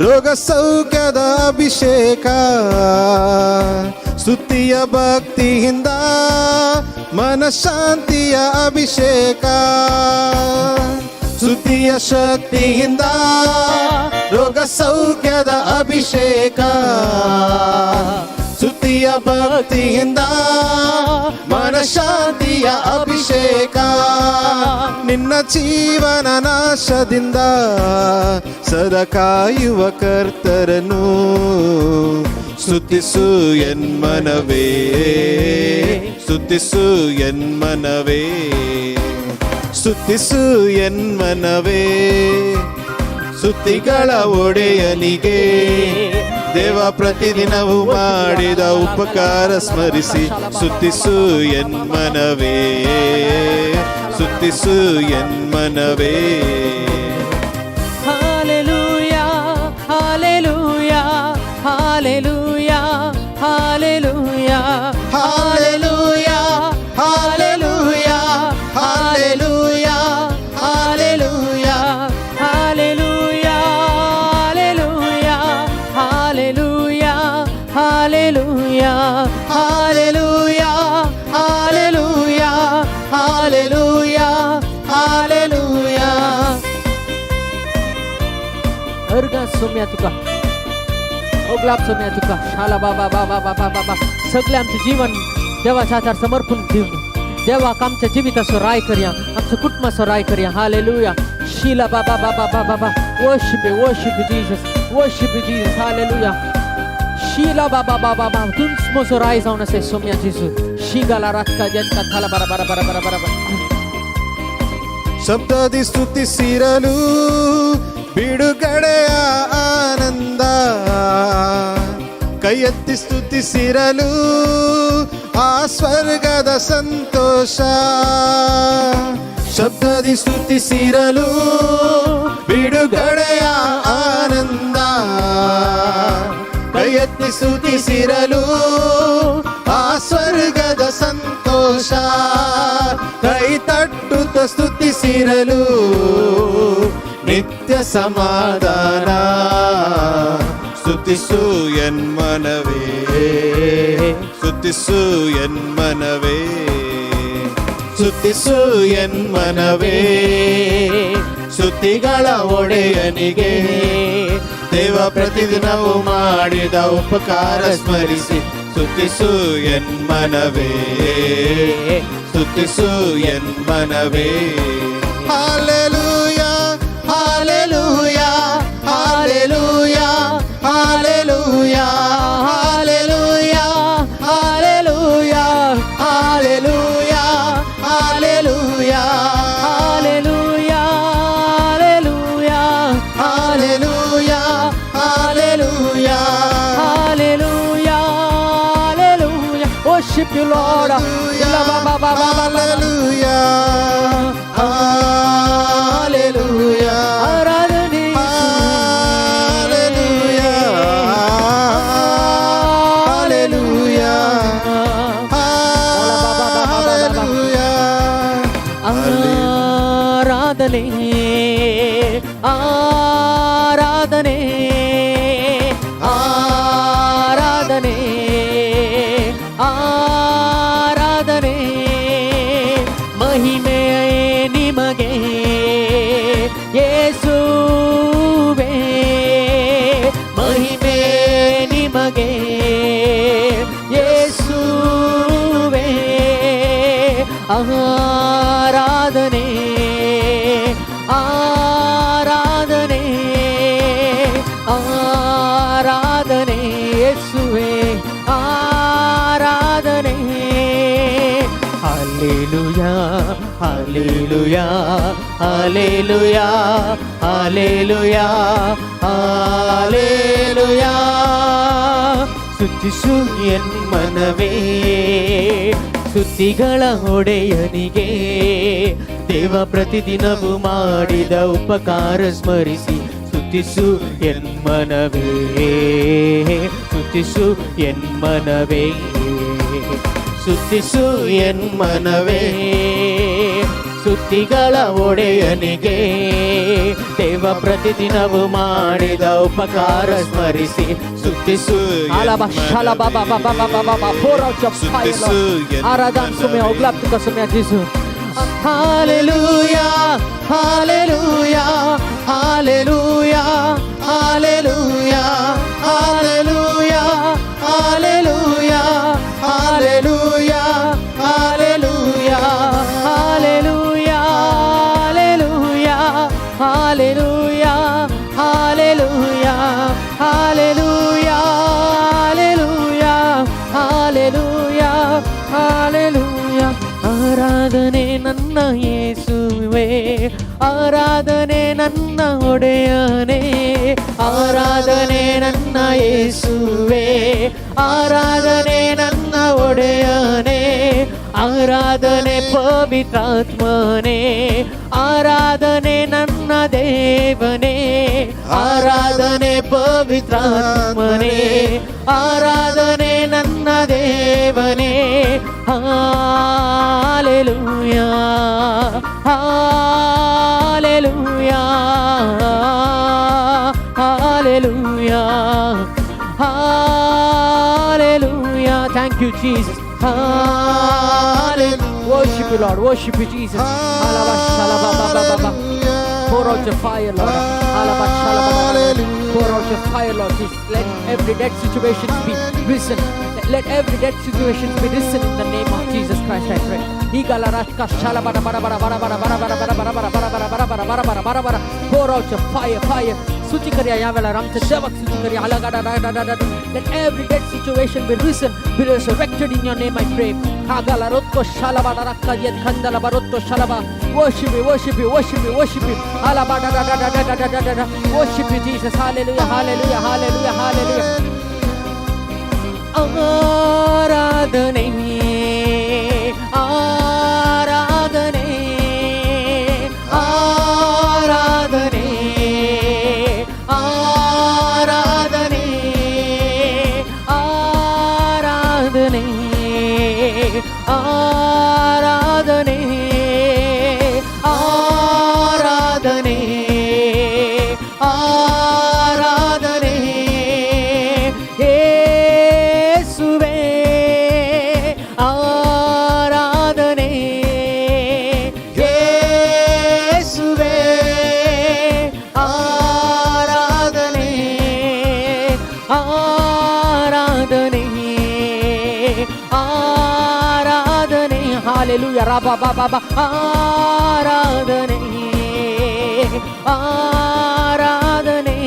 ರೋಗ ಸೌಖ್ಯದ ಅಭಿಷೇಕ, ಸ್ತುತಿಯ ಭಕ್ತಿಯಿಂದ ಮನಶಾಂತಿಯ ಅಭಿಷೇಕ. ಸ್ತುತಿಯ ಶಕ್ತಿಯಿಂದ ರೋಗ ಸೌಖ್ಯದ ಅಭಿಷೇಕ, ಸ್ತುತಿಯ ಭಕ್ತಿಯಿಂದ ಮನಶಾಂತಿಯ ಅಭಿಷೇಕ. ನಿನ್ನ ಜೀವನ ನಾಶದಿಂದ ಸದಾ ಕಾಯುವ ಕರ್ತರನು ಸ್ತುತಿಸು ಎನ್ಮನವೇ, ಸ್ತುತಿಸು ಎನ್ಮನವೇ, ಸ್ತುತಿಸು ಎನ್ಮನವೇ, ಸ್ತುತಿಗಳ ಒಡೆಯನಿಗೆ. ದೇವ ಪ್ರತಿದಿನವೂ ಮಾಡಿದ ಉಪಕಾರ ಸ್ಮರಿಸಿ ಸ್ತುತಿಸು ಎನ್ಮನವೇ, ಸ್ತುತಿಸು ಎನ್ಮನವೇ. Hallelujah, hallelujah, hallelujah, hallelujah. Hallelujah, hallelujah, hallelujah, hallelujah. Hallelujah, hallelujah, hallelujah, hallelujah, hallelujah, hallelujah, hallelujah. अर्गां Saumya तुका, ओगलाप सोम्या तुका. शाला बाबा बाबा बाबा बाबा. सगळें आमचें जीवन देवाच्या हातार समर्पण दिवन देवाक आमच्या जिविताचो राय करया, आमच्या कुटुंबाचो राय करया. हालेलुया. शिला बाबा बाबा बाबा बाबा. Worship, worship Jesus, worship Jesus. Hallelujah. Sheila बाबा बाबा बाबा. तूंच म्हजो राय जावन आसा सोम्या जेजू. शिगाला रातका जनका थाला बरा बरा बरा बरा बरा बरा. ಶಬ್ದದಿ ಸ್ತುತಿಸಿರಲು ಬಿಡುಗಡೆಯ ಆನಂದ, ಕೈ ಎತ್ತಿ ಸ್ತುತಿಸಿರಲು ಆ ಸ್ವರ್ಗದ ಸಂತೋಷ. ಶಬ್ದದಿ ಸ್ತುತಿಸಿರಲು ಬಿಡುಗಡೆಯ ಆನಂದ, ಕೈ ಎತ್ತಿ ಸ್ತುತಿಸಿರಲು ಆ ಸ್ವರ್ಗದ ಸಂತೋಷ. ಕೈ ತಟ್ಟುತ್ತ ಸ್ತುತಿಸಿರಲು ನಿತ್ಯ ಸಮಾಧಾನ. ಸ್ತುತಿಸು ಎನ್ಮನವೇ, ಸ್ತುತಿಸು ಎನ್ಮನವೇ, ಸ್ತುತಿಸು ಎನ್ಮನವೇ, ಸ್ತುತಿಗಳ ಒಡೆಯನಿಗೆ. ದೇವ ಪ್ರತಿದಿನವೂ ಮಾಡಿದ ಉಪಕಾರ ಸ್ಮರಿಸಿ ಸ್ತುತಿಸು ಎನ್ಮನವೇ, ಸ್ತುತಿಸು ಎನ್ಮನವೇ. Hallelujah, hallelujah, hallelujah, hallelujah, hallelujah, hallelujah, hallelujah, hallelujah. Hallelujah, hallelujah. Hallelujah, hallelujah. Hallelujah, hallelujah. Worship you, Lord. La ba ba ba ba ba ba. Hallelujah, hallelujah. ಆರಾಧನೆ. Hallelujah, hallelujah, hallelujah. ಆರಾಧನೆ, ಆರಾಧನೆ, ಆರಾಧನೆ, ಆರಾಧನೆ. ಮಹಿಮೆ ನಿಮಗೆ ಯೇಸುವೆ, ಮಹಿಮೆ ನಿಮಗೆ ಯೇಸುವೆ. ಆರಾಧನೆ, ಆರಾಧನೆ, ಆರಾಧನೆ ಯೇಸುವೆ, ಆರಾಧನೆ. Hallelujah, hallelujah, hallelujah, hallelujah, hallelujah. ಸ್ತುತಿಸು ಎನ್ಮನವೇ, ಸ್ತುತಿಗಳ ಒಡೆಯನಿಗೆ. ದೇವ ಪ್ರತಿದಿನವೂ ಮಾಡಿದ ಉಪಕಾರ ಸ್ಮರಿಸಿ ಸ್ತುತಿಸು ಎನ್ಮನವೇ, ಸ್ತುತಿಸು ಎನ್ಮನವೇ, ಸ್ತುತಿಸು ಎನ್ಮನವೇ, ಸ್ತುತಿಗಳ ಒಡೆಯನಿಗೆ. ದೇವ ಪ್ರತಿದಿನವೂ ಮಾಡಿದ ಉಪಕಾರ ಸ್ಮರಿಸಿ ಸ್ತುತಿಸು. ಆಲಬ ಶಾಲ ಬಾಬಾ ಬಾಬಾ ಬಾಬಾ ಬಾಬಾ. Pour out your fire, Lord. ಆರಾಧನೆ ಸುಮ್ಯ ಒಗ್ಲಾಪ್ ತುಕ ಸುಮ್ಯ ಜೀಸು. Hallelujah, hallelujah, hallelujah, hallelujah, hallelujah, hallelujah, hallelujah, hallelujah, hallelujah, hallelujah, hallelujah, hallelujah, hallelujah, hallelujah, hallelujah. ಆರಾಧನೆ ನನ್ನ ಯೇಸುವೆ, ಆರಾಧನೆ ನನ್ನ ಒಡೆಯನೇ, ಆರಾಧನೆ ನನ್ನ ಯೇಸುವೆ, ಆರಾಧನೆ ನನ್ನ ಒಡೆಯನೇ, ಆರಾಧನೆ ಪವಿತ್ರಾತ್ಮನೇ, ಆರಾಧನೆ ನನ್ನ ದೇವನೇ, ಆರಾಧನೆ ಪವಿತ್ರಾತ್ಮನೇ, ಆರಾಧನೆ ನನ್ನ ದೇವನೇ. Hallelujah, hallelujah, hallelujah, hallelujah. Thank you, Jesus. Hallelujah. Worship you, Lord. Worship you, Jesus. Pour out your fire, Lord. Pour out your fire, Lord Jesus. Let every dead situation be risen. Let every dead situation be risen in the name of Jesus Christ, I pray. Igalarashka shalabara bara bara bara bara bara bara bara bara bara bara bara bara bara bara bara bara. Pour out your fire, fire. स्तुती करूया या वेळार आमच्या देवाक स्तुती करूया. हलगाडा डा डा डा डा. Let every dead situation be risen, be resurrected in your name, I pray. Kagala rotto shalaba rakka yet khandala barotto shalaba. Worship you, worship you, worship you, worship you. Halaba da da da da da da da da da. Worship you, Jesus. Hallelujah, hallelujah, hallelujah, hallelujah. ಆರಾಧನೆ, ಆರಾಧನೆ, ಆರಾಧನೆ, ಆರಾಧನೆ, ಆರಾಧನೆ, ಆರಾಧನೆ, ಆರಾಧನೆ, ಆರಾಧನೆ, ಯೇಸುವೇ ಆರಾಧನೆ, ಯೇಸುವೇ ಆರಾಧನೆ, ಆರಾಧನೆ, ಆರಾಧನೆ. ಹಾಲೆಲೂಯ. ರಾಬಾ ಬಾ ಬಾ. ಆರಾಧನೆ, ಆರಾಧನೆ,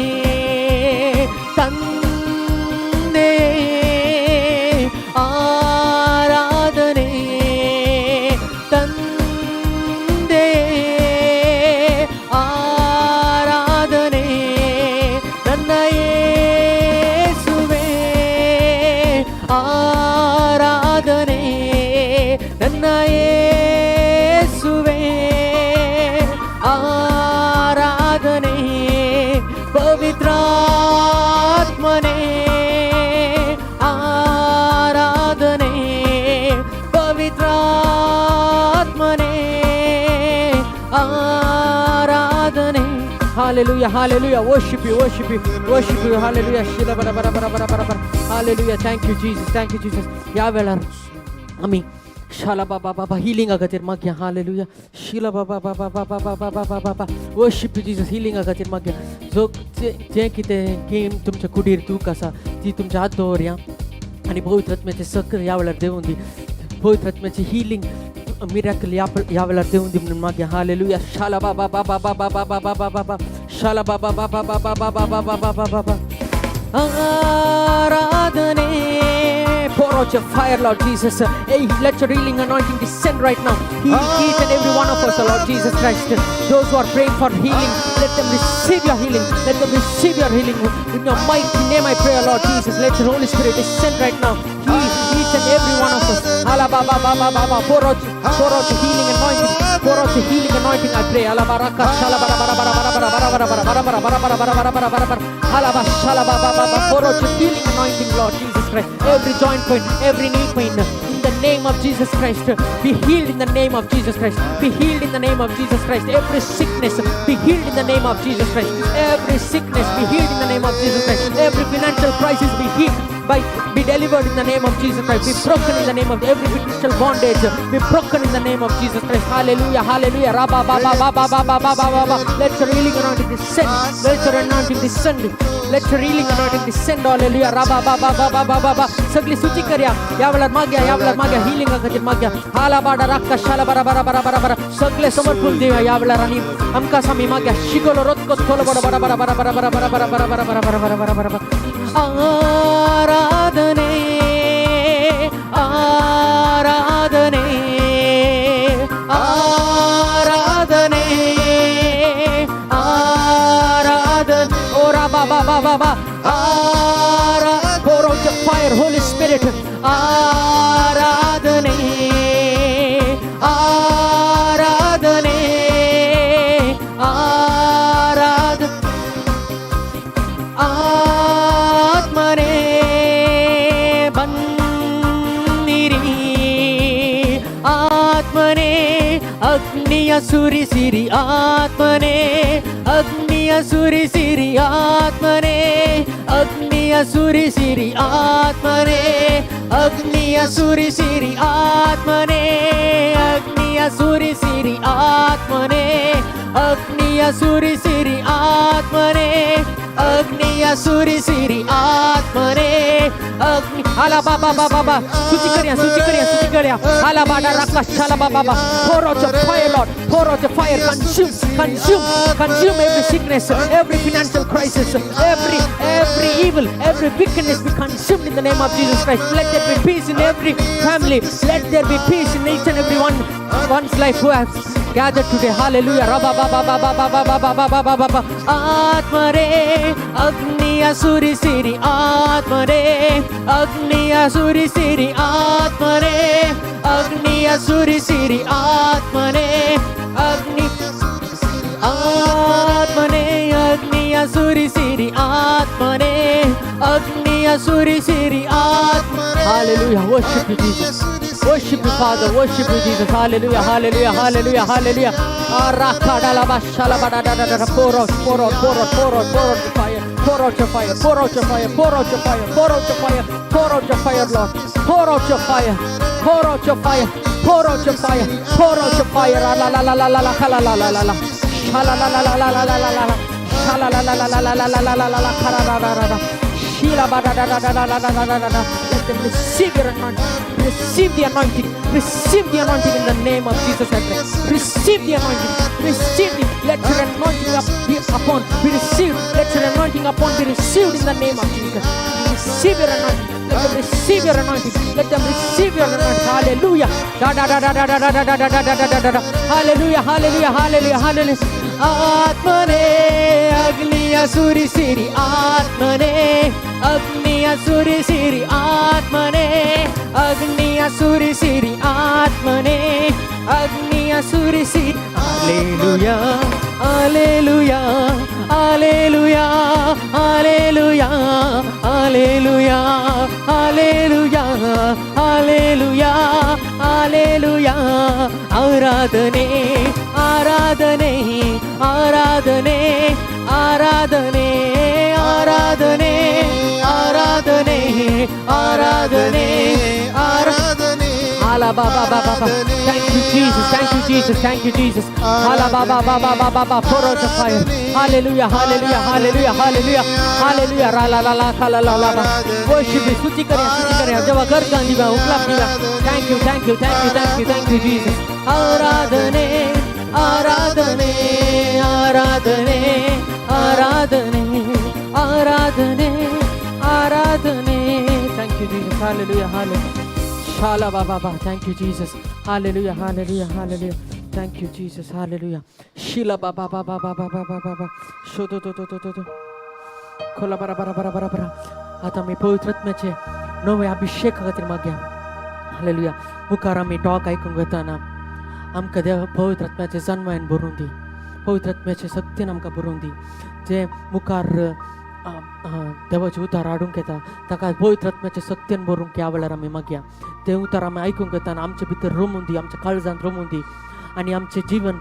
ತಂದೆ ಆರಾಧನೆ, ತಂದೆ ಆರಾಧನೆ, ನನ್ನ ಯೇಸುವೆ ಆರಾಧನೆ, ನನ್ನ ಯೇಸುವೆ ಆರಾಧನೆ, ಪವಿತ್ರಾತ್ಮನೇ ಆರಾಧನೆ, ಪವಿತ್ರಾತ್ಮನೇ ಆರಾಧನೆ. Hallelujah, hallelujah. Worship you, worship you, worship you. Hallelujah. Shila bara bara bara bara bara bara. Hallelujah. Thank you, Jesus. Thank you, Jesus. या वेळार आमी शाला बाबा बाबा हिलिंगा खातीर मागया. हालेलुया. शिला बाबा बाबा बाबा बाबा बाबा बाबा. Worship Jesus. हिलिंगा खातीर मागया. जो जें कितें गेम तुमच्या कुडीर दूख आसा ती तुमच्या हात दवरया आनी पवित्र आत्म्याचें सक्र ह्या वेळार देवून दी. पवित्र आत्म्याचें हिलींग मिराकल ह्या ह्या वेळार देवून दी म्हणून मागया. हालेलुया. शाला बाबा बाबा बाबा बाबा बाबा बाबा शाला बाबा बाबा बाबा बाबा बाबा बाबा बाबा. आराधने. Pour out your fire, Lord Jesus. Hey, let your healing anointing descend right now. Heal each and every one of us, Lord Jesus Christ. Those who are praying for healing, let them receive your healing. Let them receive your healing. In your mighty name I pray, Lord Jesus. Let your Holy Spirit descend right now. Heal each and every one of us. Ala ba ba ba ba ba ba. Pour out your healing anointing. Pour out your healing anointing, I pray. Ala baraka shala bara bara bara bara bara bara bara bara bara bara bara bara bara bara bara bara. Ala ba shala ba ba ba ba. Pour out your healing anointing, Lord Jesus Christ. Every joint pain, every knee pain, in the name of Jesus Christ, be healed in the name of Jesus Christ. Be healed in the name of Jesus Christ. Every sickness, be healed in the name of Jesus Christ. Every sickness, be healed in the name of Jesus Christ. Every financial crisis, be healed by by be delivered in the name of Jesus Christ. Be broken in the name of every spiritual bondage. Be broken in the name of Jesus Christ. Hallelujah, hallelujah. Rabba ba ba ba ba ba ba ba ba ba ba. Let your healing anointing descend. Let your anointing descend. Let your healing anointing descend. Hallelujah. Rabba ba ba ba ba ba ba ba. सगळी स्तुती करया. या वेळार माग्या, या वेळार माग्या, हिलिंगा खातीर माग्या. हाला बाडा राक्का शाला बरा बरा बरा बरा बरा. सगळे समर्पण दिवया या वेळार आणि आमकां आमी माग्या. शिकलो रोतको थोलो बरा बरा बरा बरा बरा बरा बरा बरा बरा बरा बरा बरा बरा बरा बरा. आराधने, आराधने, आराधने, आराधने. ओरा बा बा बा बा बा. आरा. Pour out your fire, Holy Spirit. आराधने, आराधने, आराध ಆತ್ಮನೇ ಬನ್ನಿರಿ, ಆತ್ಮನೇ ಅಗ್ನಿಯ ಸುರಿಸಿರಿ, ಆತ್ಮನೇ ಅಗ್ನಿಯ ಸುರಿಸಿರಿ, ಆತ್ಮನೇ ಅಗ್ನಿಯ ಸುರಿಸಿರಿ, ಆತ್ಮನೇ ಅಗ್ನಿಯ ಸುರಿಸಿರಿ, ಆತ್ಮನೇ ಅಗ್ನಿಯ ಸುರಿಸಿರಿ, ಆತ್ಮನೇ ಅಗ್ನಿಯ ಸುರಿಸಿರಿ, ಆತ್ಮನೇ ಅಗ್ನಿಯ ಸುರಿಸಿರಿ, ಆತ್ಮನೇ ಅಗ್ನಿ. ಅಲ ಬಾಬಾ ಬಾಬಾ ಬಾ. स्तुती करया, स्तुती करया, स्तुती करया. ಅಲ ಬಾಡ ರಕ್ಕ ಶಲ ಬಾಬಾ ಬಾ. Pour out your fire, Lord. Pour out your fire. Consume, consume, consume every sickness, every financial crisis, every evil, every wickedness be consumed in the name of Jesus Christ. Let there be peace in every family. Let there be peace in each and every one's life who has gathered today. Hallelujah. Rabba ba ba ba ba ba ba ba ba ba ba ba ba. ಆತ್ಮರೇ ಅಗ್ನಿಯ ಸುರಿಸಿರಿ, ಆತ್ಮರೇ ಅಗ್ನಿಯ ಸುರಿಸಿರಿ, ಆತ್ಮರೇ ಅಗ್ನಿಯ ಸುರಿಸಿರಿ, ಆತ್ಮನೇ ಅಗ್ನಿ, ಆತ್ಮನೇ ಅಗ್ನಿಯ ಸುರಿಸಿರಿ, ಆತ್ಮನೇ ಅಗ್ನಿಯ ಸುರಿಸಿರಿ, ಆತ್ಮ. Hallelujah. Worship you, Jesus. Worship you, Father. Worship you, Jesus. Hallelujah. Hallelujah. Hallelujah. Hallelujah. Arakadalabashalabadadadada. Pour out, pour out, pour out, pour out, pour out your fire. Pour out your fire. Pour out your fire. Pour out your fire. Pour out your fire. Pour out your fire, Lord. Pour out your fire. Pour out your fire. Pour out your fire. Pour out your fire. La la la la la la la la la la la. Shala la la la la la la la la la. Shala la la la la la la la la la la la la la la la la. Shila ba da da da da da da da da da da da. Let them receive your anointing. Receive the anointing. Receive the anointing in the name of Jesus, I pray. Receive the anointing. Receive it. Let your anointing up be upon. Be received. Let your anointing upon be received in the name of Jesus. Receive your anointing. Let them receive your anointing. Let them receive your anointing. Hallelujah. Da da da da da da da da da da da da da da da. Hallelujah. Hallelujah. Hallelujah. Hallelujah. ಆತ್ಮನೇ ಅಗ್ನಿಯ ಸುರಿಸಿರಿ, ಆತ್ಮನೇ ಅಗ್ನಿಯ ಸುರಿಸಿರಿ, ಆತ್ಮನೇ ಅಗ್ನಿಯ ಸುರಿಸಿರಿ, ಆತ್ಮನೇ ಅಗ್ನಿಯ ಸುರಿಸಿ. Alleluia, alleluia, alleluia, alleluia, alleluia, alleluia, alleluia, alleluia. ಆರಾಧನೆ, ಆರಾಧನೆ, ಆರಾಧನೆ, ಆರಾಧನೆ, ಆರಾಧನೆ, ಆರಾಧನೆ, ಆರಾಧನೆ, ಆರಾಧನೆ. Ala ba ba ba ba ba. Thank you, Jesus. Thank you, Jesus. Thank you, Jesus. Ala ba ba ba ba ba ba ba. Pour out the fire. Hallelujah. Hallelujah. Hallelujah. Hallelujah. Hallelujah. Ra la la la la la la la la. Worship you. स्तुती करूया, स्तुती करूया. जेव्हा गर्गां Divya, उपलाप Divya. Thank you, thank you, thank you, thank you, thank you, Jesus. आराधने, आराधने, आराधने, आराधने, आराधने, आराधने. Thank you, Jesus. Hallelujah. Hallelujah. Shala ba ba ba. Thank you, Jesus. Hallelujah. Hallelujah. Hallelujah. Thank you, Jesus. Hallelujah. Shila ba ba ba ba ba ba ba ba ba ba. Shodo do do do do do. खोला बरा बरा बरा बरा बरा. आता मी पवित्र आत्म्याचे नवे अभिषेक खातीर मागया. हालेलुया. मुखार आमी टॉक आयकूंक वतना आमकां देव पवित्र आत्म्याचे जन्मायन भरून दी, पवित्र आत्म्याचे शक्तीन आमकां भरून दी. जे मुखार देवाचे उतार हाडूंक येता ताका पवित्र आत्म्याचे शक्तीन भरूंक ह्या वेळार आमी मागया. ते उतार आमी आयकूंक येतना आमचे भितर रमून दी, आमच्या काळजांत रमून दी आणि आमचे जीवन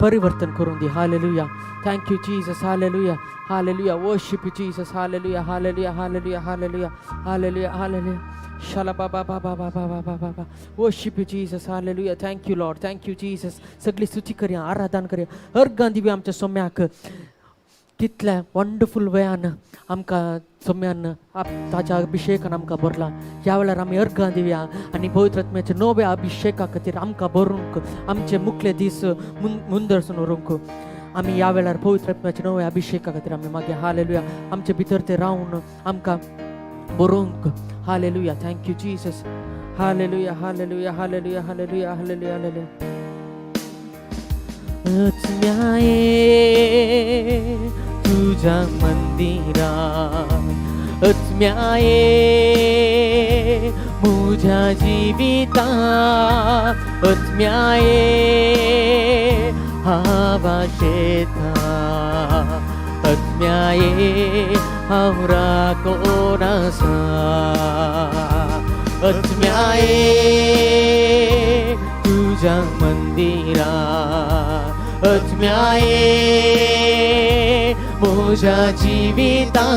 परिवर्तन करून दी. Hallelujah. Thank you, Jesus. Hallelujah. Hallelujah. Worship you, Jesus. Hallelujah. Hallelujah. Hallelujah. Hallelujah. Hallelujah. Hallelujah. Shala ba ba ba ba ba ba ba ba ba ba. Worship you, Jesus. Hallelujah. Thank you, Lord. Thank you, Jesus. सगळी स्तुती करया, आराधन करया, अर्गां दिवया आमच्या सोम्याक. कितल्या wonderful वेयान आमकां सोम्यान ताच्या अभिशेकान आमकां भरला. ह्या वेळार आमी अर्गां दिवया आनी पवित्र आत्म्याच्या नव्या अभिशेका खातीर आमकां भरूंक, आमचे मुखले दीस मुंदरसून व्हरूंक आमी ह्या वेळार पवित्र आत्म्याच्या नव्या अभिशेका खातीर आमी मागीर. हालेलुया. आमचे भितर ते रावन आमकां भरूंक. Hallelujah. Thank you, Jesus. Hallelujah. Hallelujah. Hallelujah. Hallelujah. Hallelujah. Hallelujah. आत्म्याये तुझ्या मंदिरा, आत्म्याये मुझ्या जिविता, आत्म्याये हांव आशेता, आत्म्याये हांव राकोन आसा. आत्म्याये तुझ्या मंदिरा, आत्म्याये म्हज्या जिविता,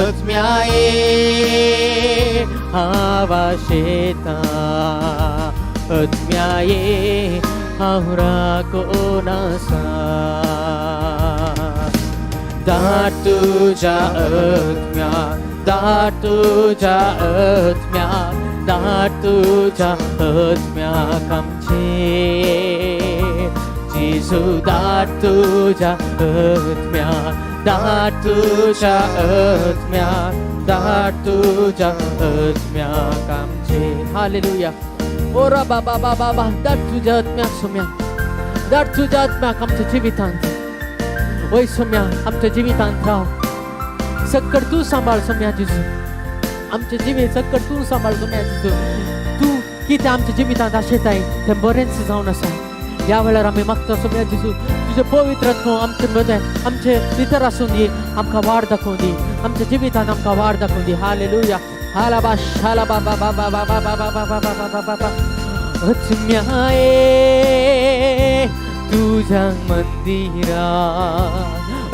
आत्म्याये हांव आशेता, आत्म्याये हांव राकोन आसा. धाड तुझ्या आत्म्या, धाड तुझ्या आत्म्या, धाड तुझ्या आत्म्याक आमचे जेजू. धाड तुझ्या आत्म्या, धाड तुझ्या आत्म्या, धाड तुझ्या आत्म्याक आमचे. हालेलुया. ओरा बाबा बाबा बाबा, धाड तुझ्या आत्म्याक सोम्या, धाड तुझ्या आत्म्याक आमच्या जिवितांत. वय सोम्या, आमच्या जिवितांत राव, सक्कड तूं सांबाळ सोम्या जेजू. आमचें जिवीत सक्कड तूं सांबाळ सोम्या जेजू. तूं कितें आमच्या जिवितांत आशेताय तें बरेंच जावन आसा. ह्या वेळार आमी मागता सोम्या जेजू, तुजें पवित्र आत्मो आमचे मदें, आमचे भितर आसून दी, आमकां वाड दाखोवन दी, आमच्या जिवितांत आमकां वाड दाखोवन दी. हालेलुया. हालाबा शालाबा बा बा बा बा बा बा बा बा बा बा बा बा बा. आत्म्याये तुझ्या मंदिरा,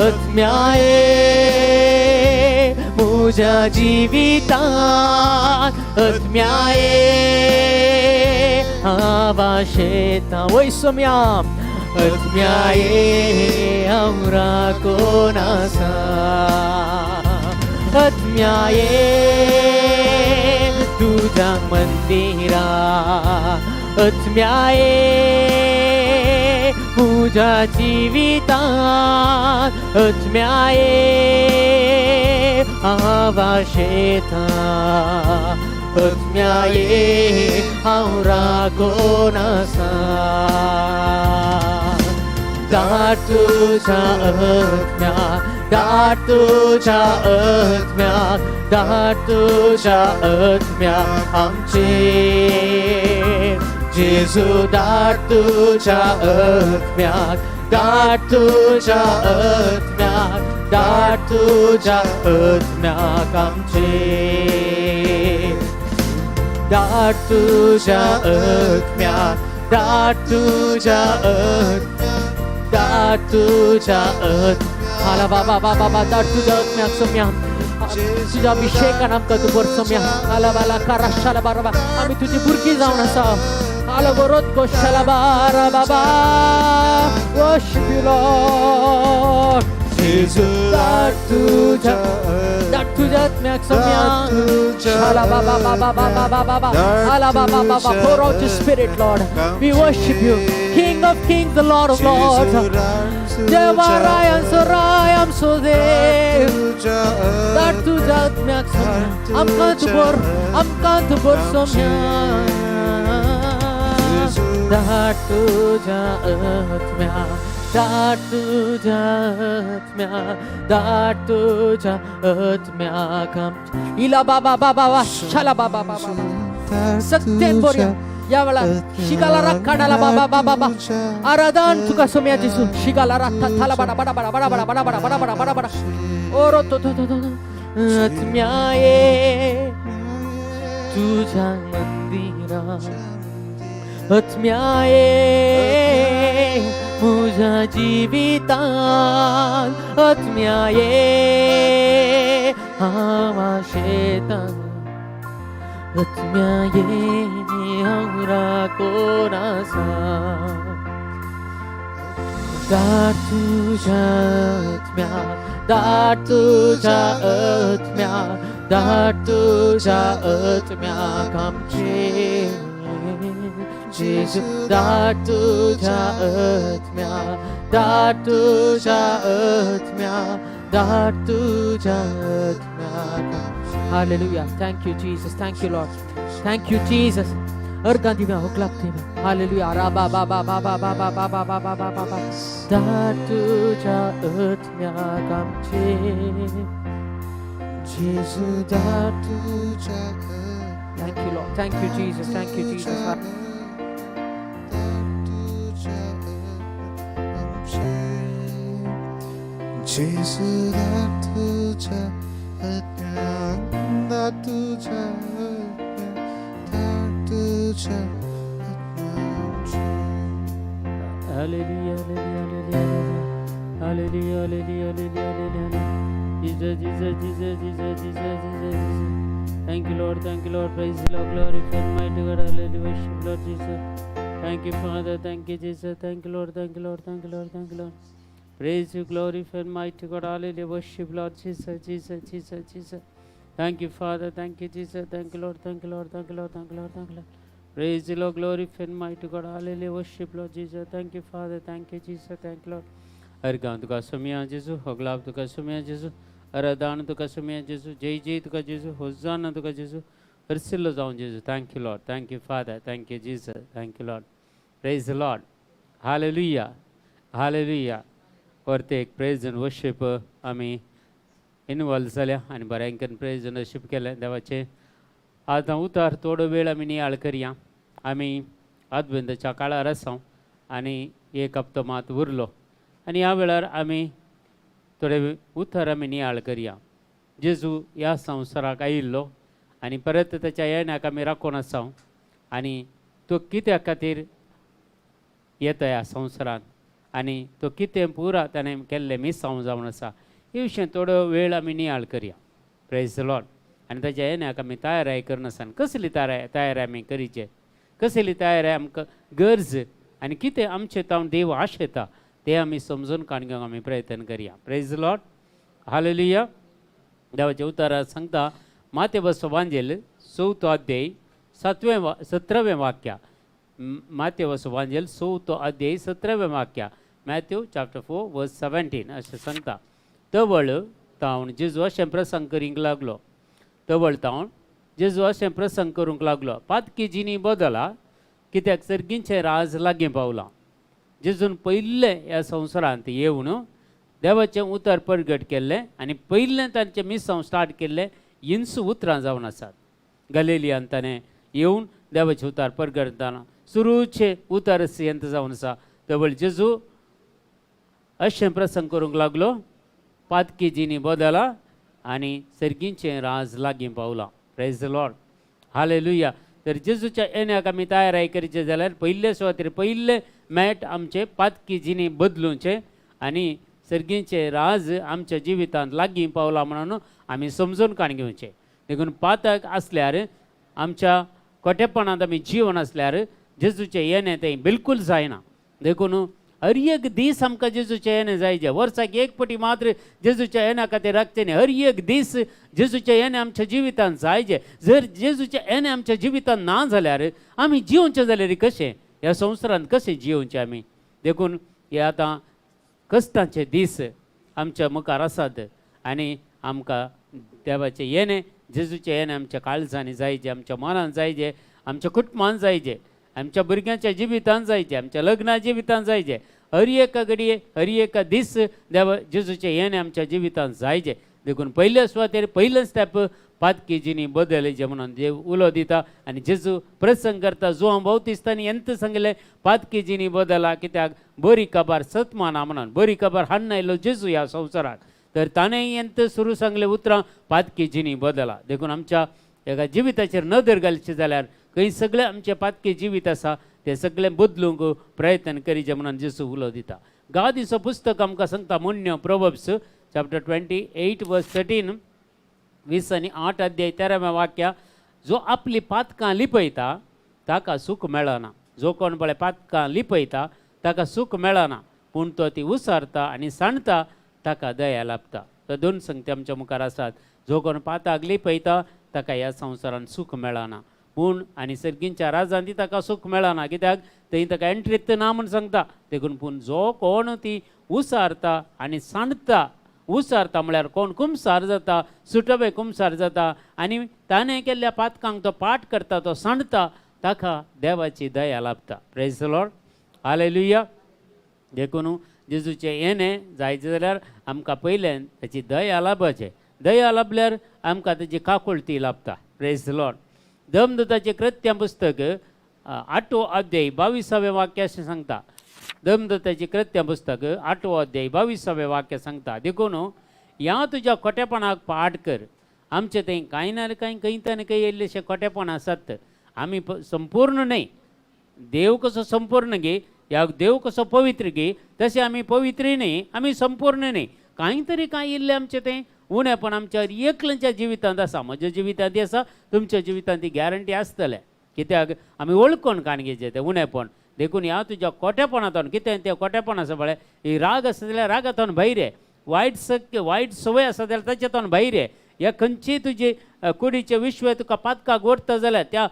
आत्म्याये म्हज्या जिवितांत, आत्म्याये हांव आशेता. वय सोम्या, आत्म्याये हांव राकोन आसा, आत्म्याये तुझ्या मंदिरा, आत्म्याये म्हज्या जिवितांत, आत्म्याये हांव आशेता, आत्म्याये हांव राकोन आसा. धाड तुझ्या आत्म्या, धाड तुझ्या आत्म्या, धाड तुझ्या आत्म्या आमचे जेजू. धाड तुझ्या आत्म्याक, धाड तुझ्या आत्म्याक, धाड तुझ्या आत्म्याक आमचे. धाड तुझ्या आत्म्याक, धाड तुझ्या आत्म्याक, धाड तुझ्या आत्म्याक. हाला बाबा बाबा बाबा, धाड तुझ्या आत्म्याक सोम्या, तुझ्या अभिषेकान आमकां तूं भर सोम्या. हाला बाला कारा शाला बारा, आमी तुजी भुरगीं जावन आसा. हाला बरोत गोशाला बारा बाबा. Worship you, Lord. जेजू, धाड तुझ्या, धाड तुझ्या आत्म्याक सोम्या. शाला बाबा बाबा बाबा बाबा बाबा. हाला बाबा बाबा. Pour out your spirit, Lord. We worship you, King of kings, the Lord of lords. देवा राय आमचो राय, आमचो देव. धाड तुझ्या आत्म्याक सोम्या, आमकां तूं भर, आमकां तूं भर सोम्या. धाड तुझ्या आत्म्या, धाड तुझ्या आत्म्या, धाड तुझ्या आत्म्याक आमच्या. इला बाबा बाबा वा शाला बाबा बाबा. सत्तेन बोरया या वेळार. शिगाला राग काढाला बाबा बाबा बाबा. आराधन तुका सोम्या जेसू. शिगाला राग थाला बाडा बाडा बाडा बाडा बाडा बाडा बाडा बाडा बाडा बाडा बाडा. ओरो तो तो तो तो. आत्म्याये तुझ्या मंदिरा, आत्म्याये म्हज्या जिवितान, आत्म्या ये, हांव आशेतां आत्म्या ये, हांव राकोन आसा. धाड तुज्या आत्म्या, धाड तुज्या आत्म्या, धाड तुज्या आत्म्याक आमचे. जेजू, धाड तुज्या आत्म्या, धाड तुज्या आत्म्या, धाड तुज्या आत्म्याक. Hallelujah. Thank you, Jesus. Thank you, Lord. Thank you, Jesus. अर्गां Divya, होकलाक Divya. Hallelujah. राबा बा बा बा बा बा बा बा बा बा बा बा बा बा. धाड तुज्या आत्म्याक आमचे. जेजू, धाड तुज्या. Thank you, Lord. Thank you, Jesus. Thank you, Jesus. धाड तुज्या आमचे. जेजू, धाड तुज्या आत्म्या, धाड तुज्या आत्म्या, धाड तुज्या आत्म्या आमचे. Hallelujah, hallelujah, hallelujah, hallelujah, hallelujah, hallelujah. Jesus, Jesus, Jesus, Jesus, Jesus, Jesus, Jesus. Thank you, Lord. Thank you, Lord. Praise the Lord. Glorify mighty God. Hallelujah. Worship Lord Jesus. Thank you, Father. Thank you, Jesus. Thank you, Lord. Thank you, Lord. Thank you, Lord. Thank you, Lord. Praise you, glorify mighty God. Hallelujah. Worship Lord Jesus, Jesus, Jesus, Jesus. Thank you, Father. Thank you, Jesus. Thank you, Lord. Thank you, Lord. Thank you, Lord. Thank you, Lord. Thank you, Lord. Praise the Lord, glorify mighty God. Hallelujah. Worship Lord Jesus. Thank you, Father. Thank you, Jesus. Thank you, Lord. अर्गां तुका सोमया जेजू, होगलाब तुका सोमया जेजू, अरदान तुका सोमया जेजू, जय जय तुका जेजू, होजाना तुका जेजू, हरसिल्लो जावन जेजू. Thank you, Lord. Thank you, Father. Thank you, Jesus. Thank you, Lord. Praise the Lord. Hallelujah. Hallelujah. परत एक प्रेज एंड वर्शीप आमी इनवॉल्व जाल्या आनी बऱ्यांकन प्रेज एंड वर्शीप केलें देवाचें. आतां उतार थोडो वेळ आमी नियाळ करया. आमी आदवेंताच्या काळार आसा आनी एक हप्तो मात उरलो आनी ह्या वेळार आमी थोडे उतर आमी नियाळ करया. जेजू ह्या संवसाराक आयिल्लो आनी परत ताच्या येण्याक आमी राखून आसा आनी तो कित्या खातीर येता ह्या संवसारांत आनी तो कितें पुरा ताणें केल्लें मिसांव जावन आसा, हे विशय थोडो वेळ आमी नियाळ करया. प्रेज लॉर्ड. आनी ताच्या येण्याक आमी तयाराय करून आसा. कसली तयाराय तयारी आमी करीचे, कसली तयारी आमकां गरज आनी कितें आमचें तावन देव आशेता तें आमी समजून काण घेवंक आमी प्रयत्न करया. Praise Lord. Hallelujah. देवाच्या उतरात सांगता, मातेवस वांजेल चवथो अध्याय सातवें वा 17वें वाक्य. मातेवस वांजेल चवथो अध्याय 17वें वाक्य, Matthew chapter 4 verse 17 अशें सांगता. तवळ तावन जेजू अशें प्रसंग करींक लागलो. तवळ तावन जेजू अशें प्रसंग करूंक लागलो, पातकी जिनी बदला, कित्याक सर्गींचें राज लागीं पावलां. जेजून पयल्लें ह्या संवसारांत येवन देवाचें उतर परगट केल्लें आनी पयलें तांचें मिसांव स्टार्ट केल्लें हिंस उतरां जावन आसात. गलेलियान ताणें येवन देवाचें उतर परगटतना सुरूचें उतर यंत्र जावन आसा. तवळ जेजू अशें प्रसंग करूंक लागलो, पातकी जिनी बदला आनी सर्गींचें राज लागीं पावलां. Praise the Lord. Hallelujah. तर जेजूच्या येण्याक आमी तयाराय करचे जाल्यार पयले सुवातेर पयले मॅट आमचे पातकी जिनी बदलुचे आनी सर्गींचे राज आमच्या जिवितांत लागीं पावलां म्हणून आमी समजून काण घेवचें. देखून पातक आसल्यार, आमच्या कोटेपणांत आमी जिवन आसल्यार जेजूचें येणें तें बिलकूल जायना. देखून हर एक दीस आमकां जेजूचें येणें जायजें. वर्साक एक पटी मात्र जेजूच्या येण्या खातीर राखचें न्ही. हर एक दीस जेजूचें येणें आमच्या जिवितांत जायजें. जर जेजूचें येणें आमच्या जिवितांत ना जाल्यार आमी जिवचें जाल्यार कशें, ह्या संवसारांत कशें जिवचें आमी? देखून हे आतां कश्टांचे दीस आमच्या मुखार आसात आनी आमकां देवाचें येणें, जेजूचें येणें आमच्या काळजांनी जायजें, आमच्या मनान जायजें, आमच्या कुटुंबान जायजें, आमच्या भुरग्यांच्या जिवितान जायजें, आमच्या लग्ना जिवितान जायजें. हर एका घडये, हर एका दीस देवा जेजूचें येणें आमच्या जिवितान जायजें. देखून पयल्या सुवातेर पयलें स्टेप पातकी जिनी बदलचे म्हणून देव उलो दिता आनी जेजू प्रसंग करता. जुवां बावतिस्तांनी एंत सांगलें, पातकी जिनी बदला, कित्याक बरी खबर सतमाना म्हणून बरी खबर हाडून आयलो जेजू ह्या संवसाराक. तर ताणें एंत सुरू सांगलें उतरां, पातकी जिनी बदला. देखून आमच्या एका जिविताचेर नदर घालची जाल्यार खंय सगळें आमचें पातकी जिवीत आसा तें सगळें बदलूंक प्रयत्न करीचे म्हणून जेजू उलो दिता. गादीचो पुस्तक आमकां सांगता म्हणण्यो, Proverbs chapter 28 verse 13, 28 अध्याय 13व्या वाक्या, जो आपली पातकां लिपयता ताका सूख मेळना. जो कोण पळय पातकां लिपयता ताका सूख मेळना, पूण तो ती उसारता आनी सांडता ताका दया लाभता. तर दोन संगती आमच्या मुखार आसात. जो कोण पाताक लिपयता ताका ह्या संवसारान सूख मेळना, पूण आनी सर्गींच्या राजान ती ताका सूख मेळना, कित्याक थंय ताका एंट्रीत ना म्हूण सांगता. देखून पूण जो कोण ती उसारता आनी सांडता, उसारता म्हळ्यार कोण कुमसार जाता, सुटवे कुमसार जाता आनी ताणें केल्ल्या पातकांक तो पाठ करता, तो सांडता, ताका देवाची दया लाभता. Praise the Lord, hallelujah. देखून जेजूचें येणें जायतें जाल्यार आमकां पयल्यान ताची दया लाभपाचें. दया लाभल्यार आमकां ताची काकुळटी लाभता. Praise the Lord. धर्मदूताचें कृत्यां पुस्तक 8वो अध्याय 22वें वाक्य अशें सांगता. धर्मदूताचें कृत्यां पुस्तक 8वो अध्याय 22वें वाक्य सांगता, देखून ह्या तुज्या खोटेपणाक पाठ कर. आमचें थंय कांय ना कांय खंय आनी खंय येयल्लेशें खोटेपण आसात. आमी संपूर्ण न्हय, देव कसो संपूर्ण गे, ह्या देव कसो पवित्र गे, तशें आमी पवित्रय न्हय, आमी संपूर्ण न्हय. कांय तरी कांय इल्लें आमचें तें उणेपण आमच्या एकल्याच्या जिवितांत आसा. म्हज्या जिवितांत आसा, तुमच्या जिवितांत ती गॅरंटी आसतलें, कित्याक आमी वळखून काण घेवचें तें उणेपण. देखून ह्या तुज्या खोटेपणांतून कितें तें खोटेपण आसा पळय, ही राग आसा जाल्यार रागांतून भायर ये, वायट सक्य वायट संवय आसा जाल्यार ताच्यातून भायर ये, ह्या खंयचीय तुजी कुडीचें विश्व तुका पातकाक ओडटा जाल्यार त्या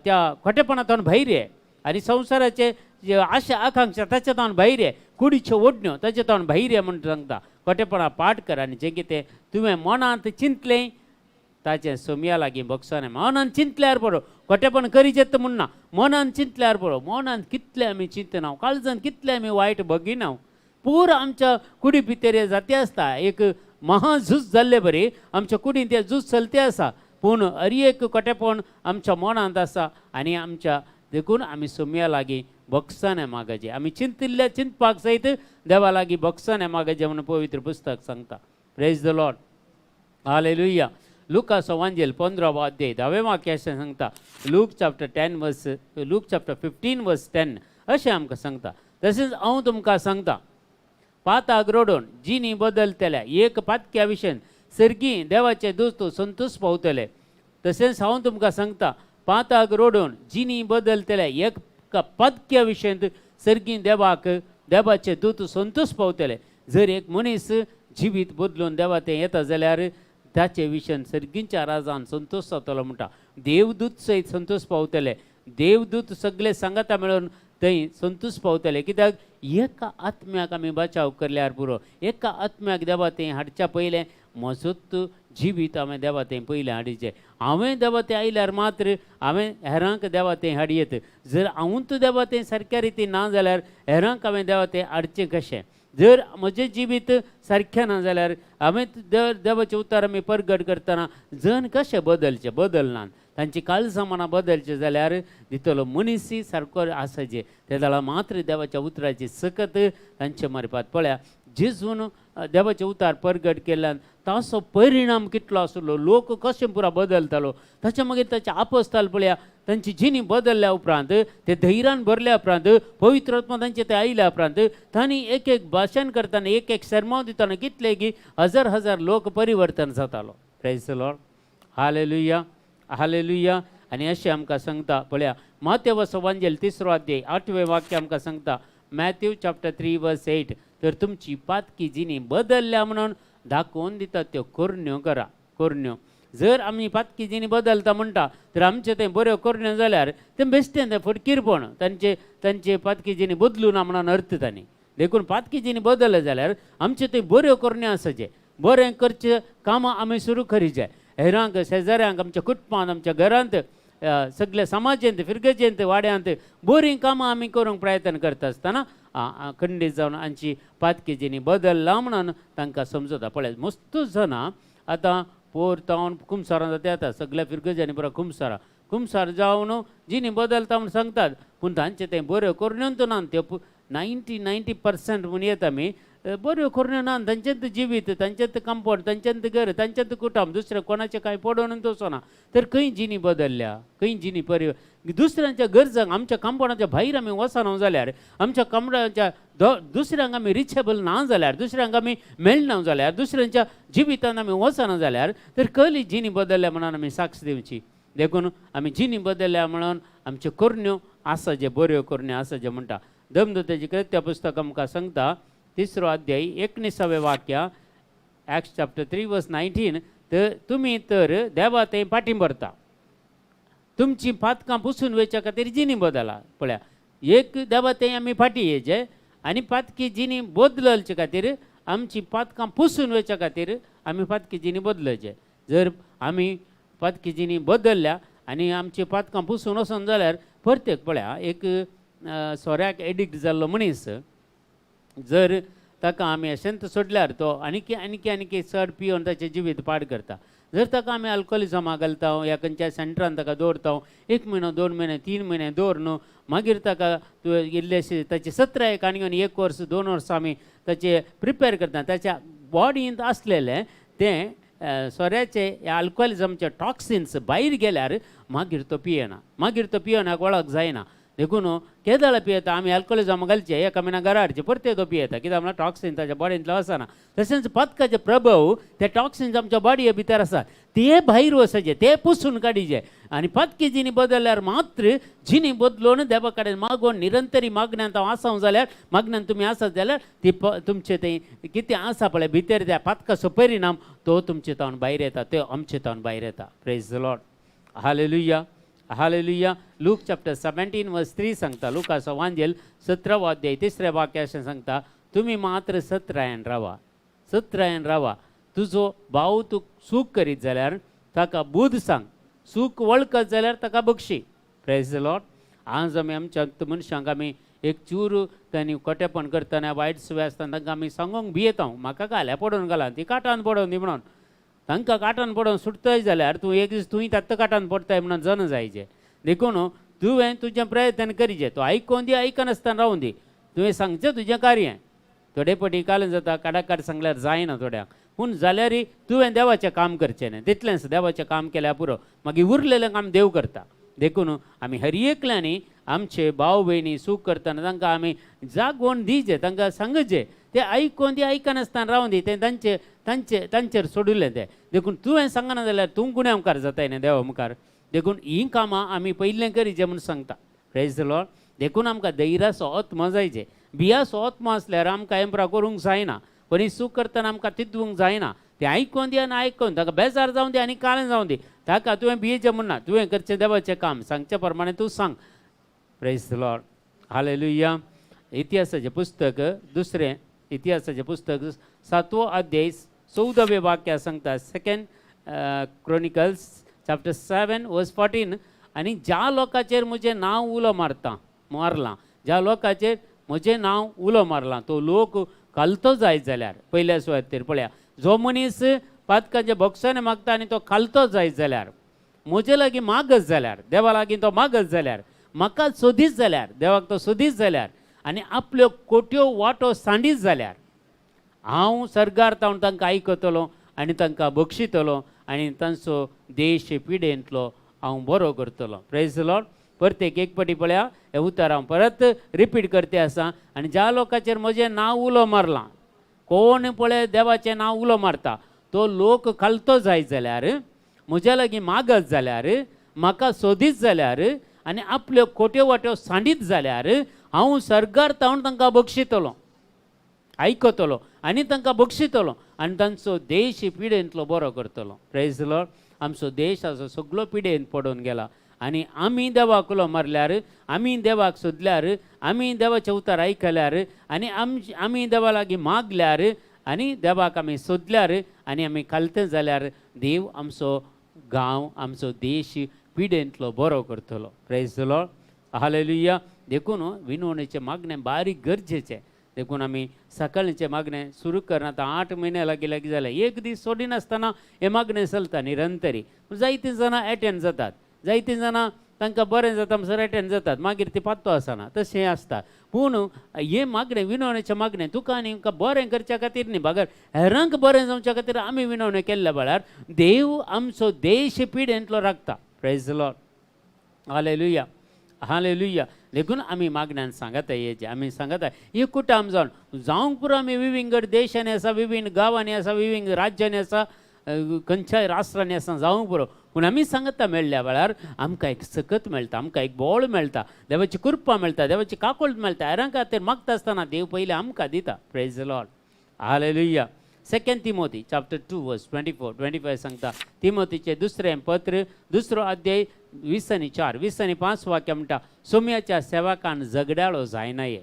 त्या खोटेपणांतून भायर ये, आनी संवसाराचे जे आशा आकांक्षा ताच्यातून भायर ये, कुडीच्यो ओडण्यो ताच्यातून भायर ये म्हूण सांगता. खोटेपणा पाठ कर आनी जें कितें तुवें मनांत चिंतलें ताचें सोमया लागीं भोगसोना. मनान चिंतल्यार पुरो, खोटेपण करीचें म्हूण ना, मनान चिंतल्यार पुरो. मनान कितलें आमी चिंतना, काळजान कितलें आमी वायट भगिना, पुरो आमच्या कुडी भितर जाती आसता. एक महाझूज जाल्ले बरी आमच्या कुडींत तें झूज चलते आसा, पूण हर एक खोटेपण आमच्या मनांत आसा आनी आमच्या देखून आमी सोमया लागीं भोगसणें मागचें. आमी चिंतिल्ल्या चिंतपाक सयत देवा लागीं भोगसणें मागचें म्हणून पवित्र पुस्तक सांगता. Praise the Lord, hallelujah. लुकाचो वांजेल 15वो अध्याय 10वें वाक्य अशें सांगता. Luke chapter 10 verse, Luke chapter 15 verse 10 अशें आमकां सांगता. तशेंच हांव तुमकां सांगता, पाताक रडून जिनी बदलतल्या एक पातक्या विशयन सर्गी देवाचे दोस्त संतोश पावतले. तशेंच हांव तुमकां सांगता, पाताक रडून जिनी बदलतल्या एक पातक्या विशयन सर्गी देवाक देवाचे दूत संतोश पावतले. जर एक मनीस जिवीत बदलून देवा तें येता जाल्यार ताचे विशयन सर्गींच्या राजान संतोश जातलो म्हणटा. देवदूत सयत संतोश पावतले, देवदूत सगळे सांगाता मेळून थंय संतोश पावतले. कित्याक एका आत्म्याक आमी बचाव करल्यार पुरो. एका आत्म्याक देवा थंय हाडच्या पयलें म्हजोच जिवीत हांवें देवा थंय पयलें हाडिचें. हांवें देवा थंय आयल्यार मात्र हांवें हेरांक देवा थंय हाडयेत. जर हांवूच देवा थंय सारक्या रितीन ना जाल्यार हेरांक हांवें देवा थंय हाडचें कशें? जर म्हजें जिवीत सारकें ना जाल्यार हांवें देवाचें उतर आमी परगट करतना जन कशें बदलचें? बदलनात. तांची काळजां मनां बदलचें जाल्यार दितलो मनीसय सारको आसाचे ते जाल्यार मात्र देवाच्या उतराची सकत तांचे मार्फत. पळया, जेजून देवाचें उतार परगट केल्ल्यान ताचो परिणाम कितलो आसलो, लोक कशें पुरा बदलतालो. ताच्या मागीर ताचे आपस्ताल पळया, तांची जिणी बदलल्या उपरांत, ते धैर्यान भरल्या उपरांत, पवित्र आत्मा तांचे ते आयल्या उपरांत तांणी एक एक भाशण करतना, एक एक सरमाव दितना कितले की हजार हजार लोक परिवर्तन जातालो. Praise the Lord, hallelujah, hallelujah. आनी अशें आमकां सांगता पळया, मातेवसो वांजेल 3रो अध्याय 8वें वाक्य आमकां सांगता. मॅथ्यू चॅप्टर 3 वर्स 8, तर तुमची पातकी जिणी बदलल्या म्हणून दाखोवन दितात त्यो करण्यो करा. करण्यो जर आमी पातकी जिणी बदलता म्हणटा तर आमचें तें बऱ्यो करण्यो जाल्यार तें बेश्टें तें फटकीरपण, तांचे तांचे पातकी जिणी बदलू ना म्हणून अर्थ तांणी. देखून पातकी जिणी बदलले जाल्यार आमचें तें बऱ्यो करण्यो आसाचें, बरें करचें कामां आमी सुरू करीचें. हेरांक, शेजाऱ्यांक, आमच्या कुटुंबांत, आमच्या घरांत, सगल्या समाजेंत, फिरगजेंत, वाड्यांत बरीं कामां आमी करूंक प्रयत्न करता आसतना खंडीत जावन आमची पातकी जिणी बदलला म्हणून तांकां समजता. पळय, मस्त जाणां आतां पोर तावन कुमसारां जाता येता सगल्या फिरगजांनी पुरा कुमसारां कुमसार जावन जिणी बदलता म्हूण सांगतात, पूण तांचें तें बऱ्यो करून ना त्यो 90-90% म्हूण येता आमी बऱ्यो करण्यो ना, तांचेंच जिवीत, तांचेंच कंपावंड, तांचेंच घर, तांचेंच कुटुंब, दुसरें कोणाचें कांय पडोवन वचना. तर खंय जिणी बदलल्या, खंय जिणी परि दुसऱ्यांच्या गरजांक आमच्या कंपावंडाच्या भायर आमी वचना जाल्यार, आमच्या कंपावंडाच्या दुसऱ्यांक आमी रिचेबल ना जाल्यार, दुसऱ्यांक आमी मेळना जाल्यार, दुसऱ्यांच्या जिवितान आमी वचना जाल्यार, तर कली जिणी बदलल्या म्हणून आमी साक्ष दिवची. देखून आमी जिणी बदलल्या म्हणून आमच्यो करण्यो आसा जे बऱ्यो करण्यो आसा जे म्हणटा. धर्मदूताचें कृत्य पुस्तक आमकां सांगता, तिसरो अध्याय 19वें वाक्य, Acts chapter 3 verse 19. तर तुमी तर देवा थंय फाटीं भरता, तुमची पातकां पुसून वयच्या खातीर जिणी बदला. पळया, एक देवा थंय आमी फाटीं येयचे आनी पातकी जिणी बदलचे खातीर, आमची पातकां पुसून वयच्या खातीर आमी पातकी जिणी बदलचे. जर आमी पातकी जिणी बदलल्या आनी आमची पातकां पुसून वचून जाल्यार प्रत्येक पळया, एक सोऱ्याक एडिक्ट जाल्लो मनीस जर ताका आमी अशेंच सोडल्यार तो आनीकी आनीकी आनीकी चड पिवन ताचें जिवीत पाड करता. जर ताका आमी अल्कोहोलिजमा घालता या खंयच्या सेंटरान ताका दवरता, 1 म्हयनो, 2 म्हयने, 3 म्हयने दवर न्हू, मागीर ताका तुवें इल्लेशे ताची सत्राय काणी घेवन 1 वर्स 2 वर्सां आमी ताचे प्रिपेर करता. ताच्या बॉडींत आसलेलें तें सोऱ्याचे ह्या अल्कोहोलिजमचे टॉक्सिन्स भायर गेल्यार मागीर तो पियेना, मागीर तो पियेनाक वळख जायना. देखून केदळ पियेता आमी अल्कोहोलिजम घालचे, एका म्हयन्या घरा हाडचे, परते तो पियेता, कित्याक म्हणल्यार टॉक्सिन ताच्या बॉडींतलो आसना. तशेंच पथकाचे प्रभाव ते टॉक्सिन्स आमच्या बॉडये भितर आसात, ते भायर वचचे, ते पुसून काडीचे. आनी पथकी जिणी बदलल्यार मात्र जिणी बदलून देवा कडेन मागून निरंतरी मागण्यांत हांव आसा जाल्यार, मागण्यान तुमी आसात जाल्यार ती तुमचे थंय कितें आसा पळय भितर त्या पातकाचो परिणाम तो तुमचे तावन भायर येता, तो आमचे तावन भायर येता. Praise the Lord, hallelujah, hallelujah. Luke chapter 17 verse 3 सांगता, लुकाचो वांजेल 17वो अध्याय 3रे वाक्य अशें सांगता, तुमी मात्र सत्रायन रावा, सत्रायन रावा. तुजो भाव तूं चूक करीत जाल्यार ताका बूद सांग, चूक वळखत जाल्यार ताका बक्षी. Praise the Lord. आज आमी आमच्या मनशांक आमी एक चूर तांणी कोटेपण करतना वायट सुवे आसतना तांकां आमी सांगूंक भियेता, म्हाका घाल्या पडोवन घाला, ती काटान पडोवन दी म्हणून. तांकां काटान पडोवन सुटतय जाल्यार तूं एक दीस तूंय तात्त काटान पडटाय म्हणून जाण जायचे. देखून तुवें तुजें प्रयत्न करीचे, तूं आयकोन दी, आयकनासतना रावून दी, तुवें सांगचें तुजें कार्य. थोडे पटी कालन जाता, काडाकाड सांगल्यार जायना थोड्यांक, पूण जाल्यारय तुवें देवाचें काम करचें न्हय, तितलेंच देवाचें काम केल्यार पुरो, मागीर उरलेलें काम देव करता. देखून आमी हर एकल्यांनी आमचे भाव भयणी सूख करतना तांकां आमी जागोवन दिवचें, तांकां सांगचें, ते आयकोन दी, आयकनासतना रावून दी, तें तांचे तांचे तांचेर सोडिल्लें तें. देखून तुवें सांगना जाल्यार तूं गुण्या मुखार जाताय न्ही देवा मुखार. देखून हीं कामां आमी पयलें करीचें म्हूण सांगता. Praise the Lord. देखून आमकां धैर्याचो आत्मो जायचे. भियाचो आत्मो आसल्यार आमकां एम्प्रा करूंक जायना, कोणी चूक करतना आमकां तितूंक जायना. तें आयकोन दी आनी आयकोन ताका बेजार जावन दी आनी काळें जावन दी, ताका तुवें भियेचें म्हण ना, तुवें करचें देवाचें काम सांगचे प्रमाणे तूं सांग. Praise the Lord, hallelujah. इतिहासाचें पुस्तक, दुसरें इतिहासाचें पुस्तक 7वो अध्याय 14वें वाक्य सांगता, Second Chronicles chapter 7 verse 14. आनी ज्या लोकांचेर म्हजें नांव उलो मारता मारलां, ज्या लोकांचेर म्हजें नांव उलो मारलां तो लोक खालतो जायत जाल्यार, पयल्या सुवातेर पळया, जो मनीस पातकाच्या बोक्साने मागता आनी तो खालतो जायत जाल्यार, म्हजे लागीं मागत जाल्यार, देवा लागीं तो मागत जाल्यार, म्हाका सोदीत जाल्यार, देवाक तो सोदीत जाल्यार आनी आपल्यो कोट्यो वाटो सांडीत जाल्यार, हांव सर्गार तावन तांकां आयकतलो आनी तांकां बक्षितलो आनी तांचो देश पिडेंतलो हांव बरो करतलो. Praise the Lord. प्रत्येक एक पटी पळया, हें उतर हांव परत रिपीट करते आसा. आनी ज्या लोकांचेर म्हजें नांव उलो मारलां, कोण पळय देवाचें नांव उलो मारता तो लोक खालतो जायत जाल्यार, म्हज्या लागीं मागत जाल्यार, म्हाका सोदीत जाल्यार आनी आपल्यो खोट्यो वाट्यो सांडीत जाल्यार, हांव सर्गार तावन तांकां बक्षितलो, आयकतलो आनी तांकां बक्षितलो आनी तांचो देश पिडेंतलो बरो करतलो. Praise the Lord. आमचो देश आसा सगलो पिडेंत पडून गेला आनी आमी देवाक उलो मारल्यार, आमी देवाक सोदल्यार, आमी देवाचें उतर आयकल्यार आनी आमी देवा लागीं मागल्यार आनी देवाक आमी सोदल्यार आनी आमी खालते जाल्यार देव आमचो गांव, आमचो देश पिडेंतलो बरो करतलो. Praise the Lord, hallelujah. देखून विनवणेचें मागणें बारीक गरजेचें. देखून आमी सकाळचें मागणें सुरू करना आतां 8 म्हयने लागीं लागीं जालें, एक दीस सोडिनासतना हें मागणें चलता निरंतरी. जायतीं जाणां एटेंड जातात, जायतीं जाणां तांकां बरें जाता म्हणसर एटेंड जातात, मागीर ती पात्तो आसना, तशें आसता. पूण हें मागणें विनवणेचें मागणें तुका आनी आमकां बरें करच्या खातीर न्ही, बगर हेरांक बरें जावच्या खातीर आमी विनवणें केल्ल्या वेळार देव आमचो देश पिडेंतलो राखता. Praise the Lord, hallelujah, hallelujah. देखून आमी मागण्यान सांगता हेजें, आमी सांगता एकूट आम जावन जावंक पुरो. आमी विविंगड देशांनी आसा, विविंग गांवांनी आसा, विविंग राज्यांनी आसा, खंयच्याय राष्ट्रांनी आसा, जावंक पुरो. पूण आमी सांगता मेळ्ळ्या वेळार आमकां एक सकत मेळटा, आमकां एक बोळ मेळटा, देवाची कृपा मेळटा, देवाची काकूळट मेळटा. हेरां खातीर मागता आसतना देव पयलीं आमकां दिता. Praise the Lord, hallelujah. Second Timothy chapter 2 verse 24 25 सांगता, तिमोतीचें दुसरें पत्र दुसरो अध्याय 24 25 वाक्य म्हणटा, सोम्याच्या सेवकान झगड्याळो जायना. ये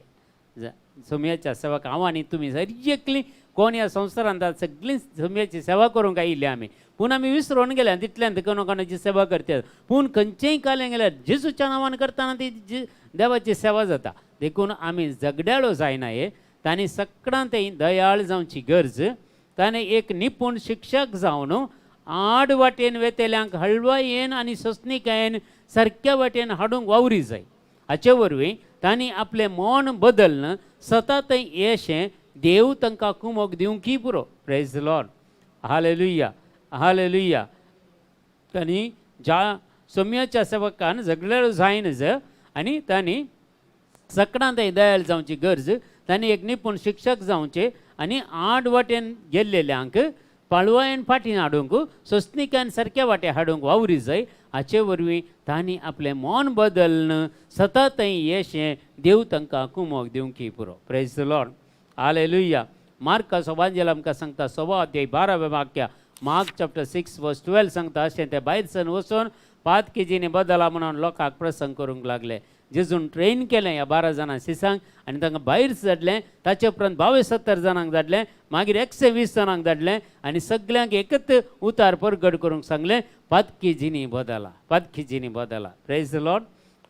सोम्याच्या सेवक हांव आनी तुमी सगळी कोण ह्या संवसारांत सगळीं सोम्याची सेवा करूंक आयिल्ली आमी, पूण आमी विसरून गेल्या तितल्यान कोण कोणाची सेवा करतात. पूण खंयचेय कालें गेल्यार जेजूच्या नांवान करतना ती देवाची सेवा जाता. देखून आमी झगड्याळो जायना. हे तांणी सगळ्यां ते दयाळ जावची गरज. ताणें एक निपूण शिक्षक जावन आड वाटेन वेतेल्यांक हळवायेन आनी सोंसणीकायेन सारक्या वाटेन हाडूंक वावरी जाय. हाचे वरवीं तांणी आपलें मन बदलन सता थंय येशें देव तांकां कुमोक दिवंकी पुरो. Praise the Lord, hallelujah, hallelujah. तांणी ज्या सोम्याच्या सेवकान झगडलो जायना आनी तांणी सकडां थंय दयाल जावची गरज. तांणी एक निपूण शिक्षक जावचे आनी आड वाटेन गेल्लेल्यांक पाळवायन फाटीं हाडूंक सोंसणीकायेन सारक्या वाटे हाडूंक वावरी जाय. हाचे वरवीं तांणी आपलें मन बदलन सता थंय येशें देव तांकां कुमोक दिवंकी पुरो. Praise the Lord, hallelujah. मार्काचो वांजेल आमकां सांगता 16 अध्याय 12वें वाक्य, मार्क चॅप्टर 6 वर्स 12 सांगता, अशें ते भायर सन वचून पातकी जिणी बदला म्हणून लोकांक प्रसंग करूंक लागले. जेजून ट्रेन केलें ह्या 12 जाणां शिसांक आनी तांकां भायर धाडलें. ताचे उपरांत 72 जाणांक धाडलें, मागीर 120 जाणांक धाडलें आनी सगल्यांक एकच उतार परगट करूंक सांगलें, पातकी जिणी बदला, पातकी जिणी बदला. Praise the Lord,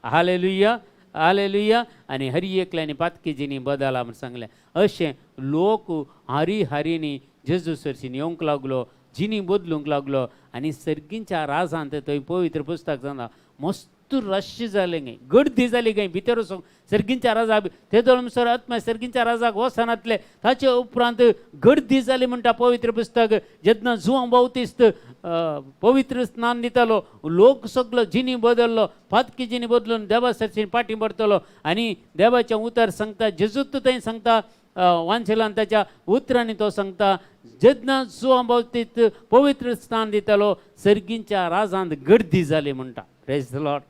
hallelujah, hallelujah. आनी हरी एकल्यांनी पातकी जिणी बदला म्हूण सांगलें. अशें लोक हारी हारीनी जेजू सरशीन येवंक लागलो, जिणी बदलूंक लागलो आनी सर्गींच्या राजांत थंय पवित्र पुस्तक जाता मस्त रश जालें गे, गर्दी जाली गे भितर वचूंक सर्गींच्या राजाक. ते म्हणसर आत्मा सर्गींच्या राजाक वचनातले. ताचे उपरांत गर्दी जाली म्हणटा पवित्र पुस्तक. जेन्ना जुवां बावतिस्त पवित्र स्नान दितालो, लोक सगलो जिनी बदललो, पातकी जिनी बदलून देवा सरशीन फाटीं पडतलो. आनी देवाचें उतर सांगता, जेजूत थंय सांगता, वांशेलान ताच्या उतरांनी तो सांगता, जेन्ना जुवां बावतीत पवित्र स्नान दितालो सर्गींच्या राजांत गर्दी जाली म्हणटा. Praise the Lord,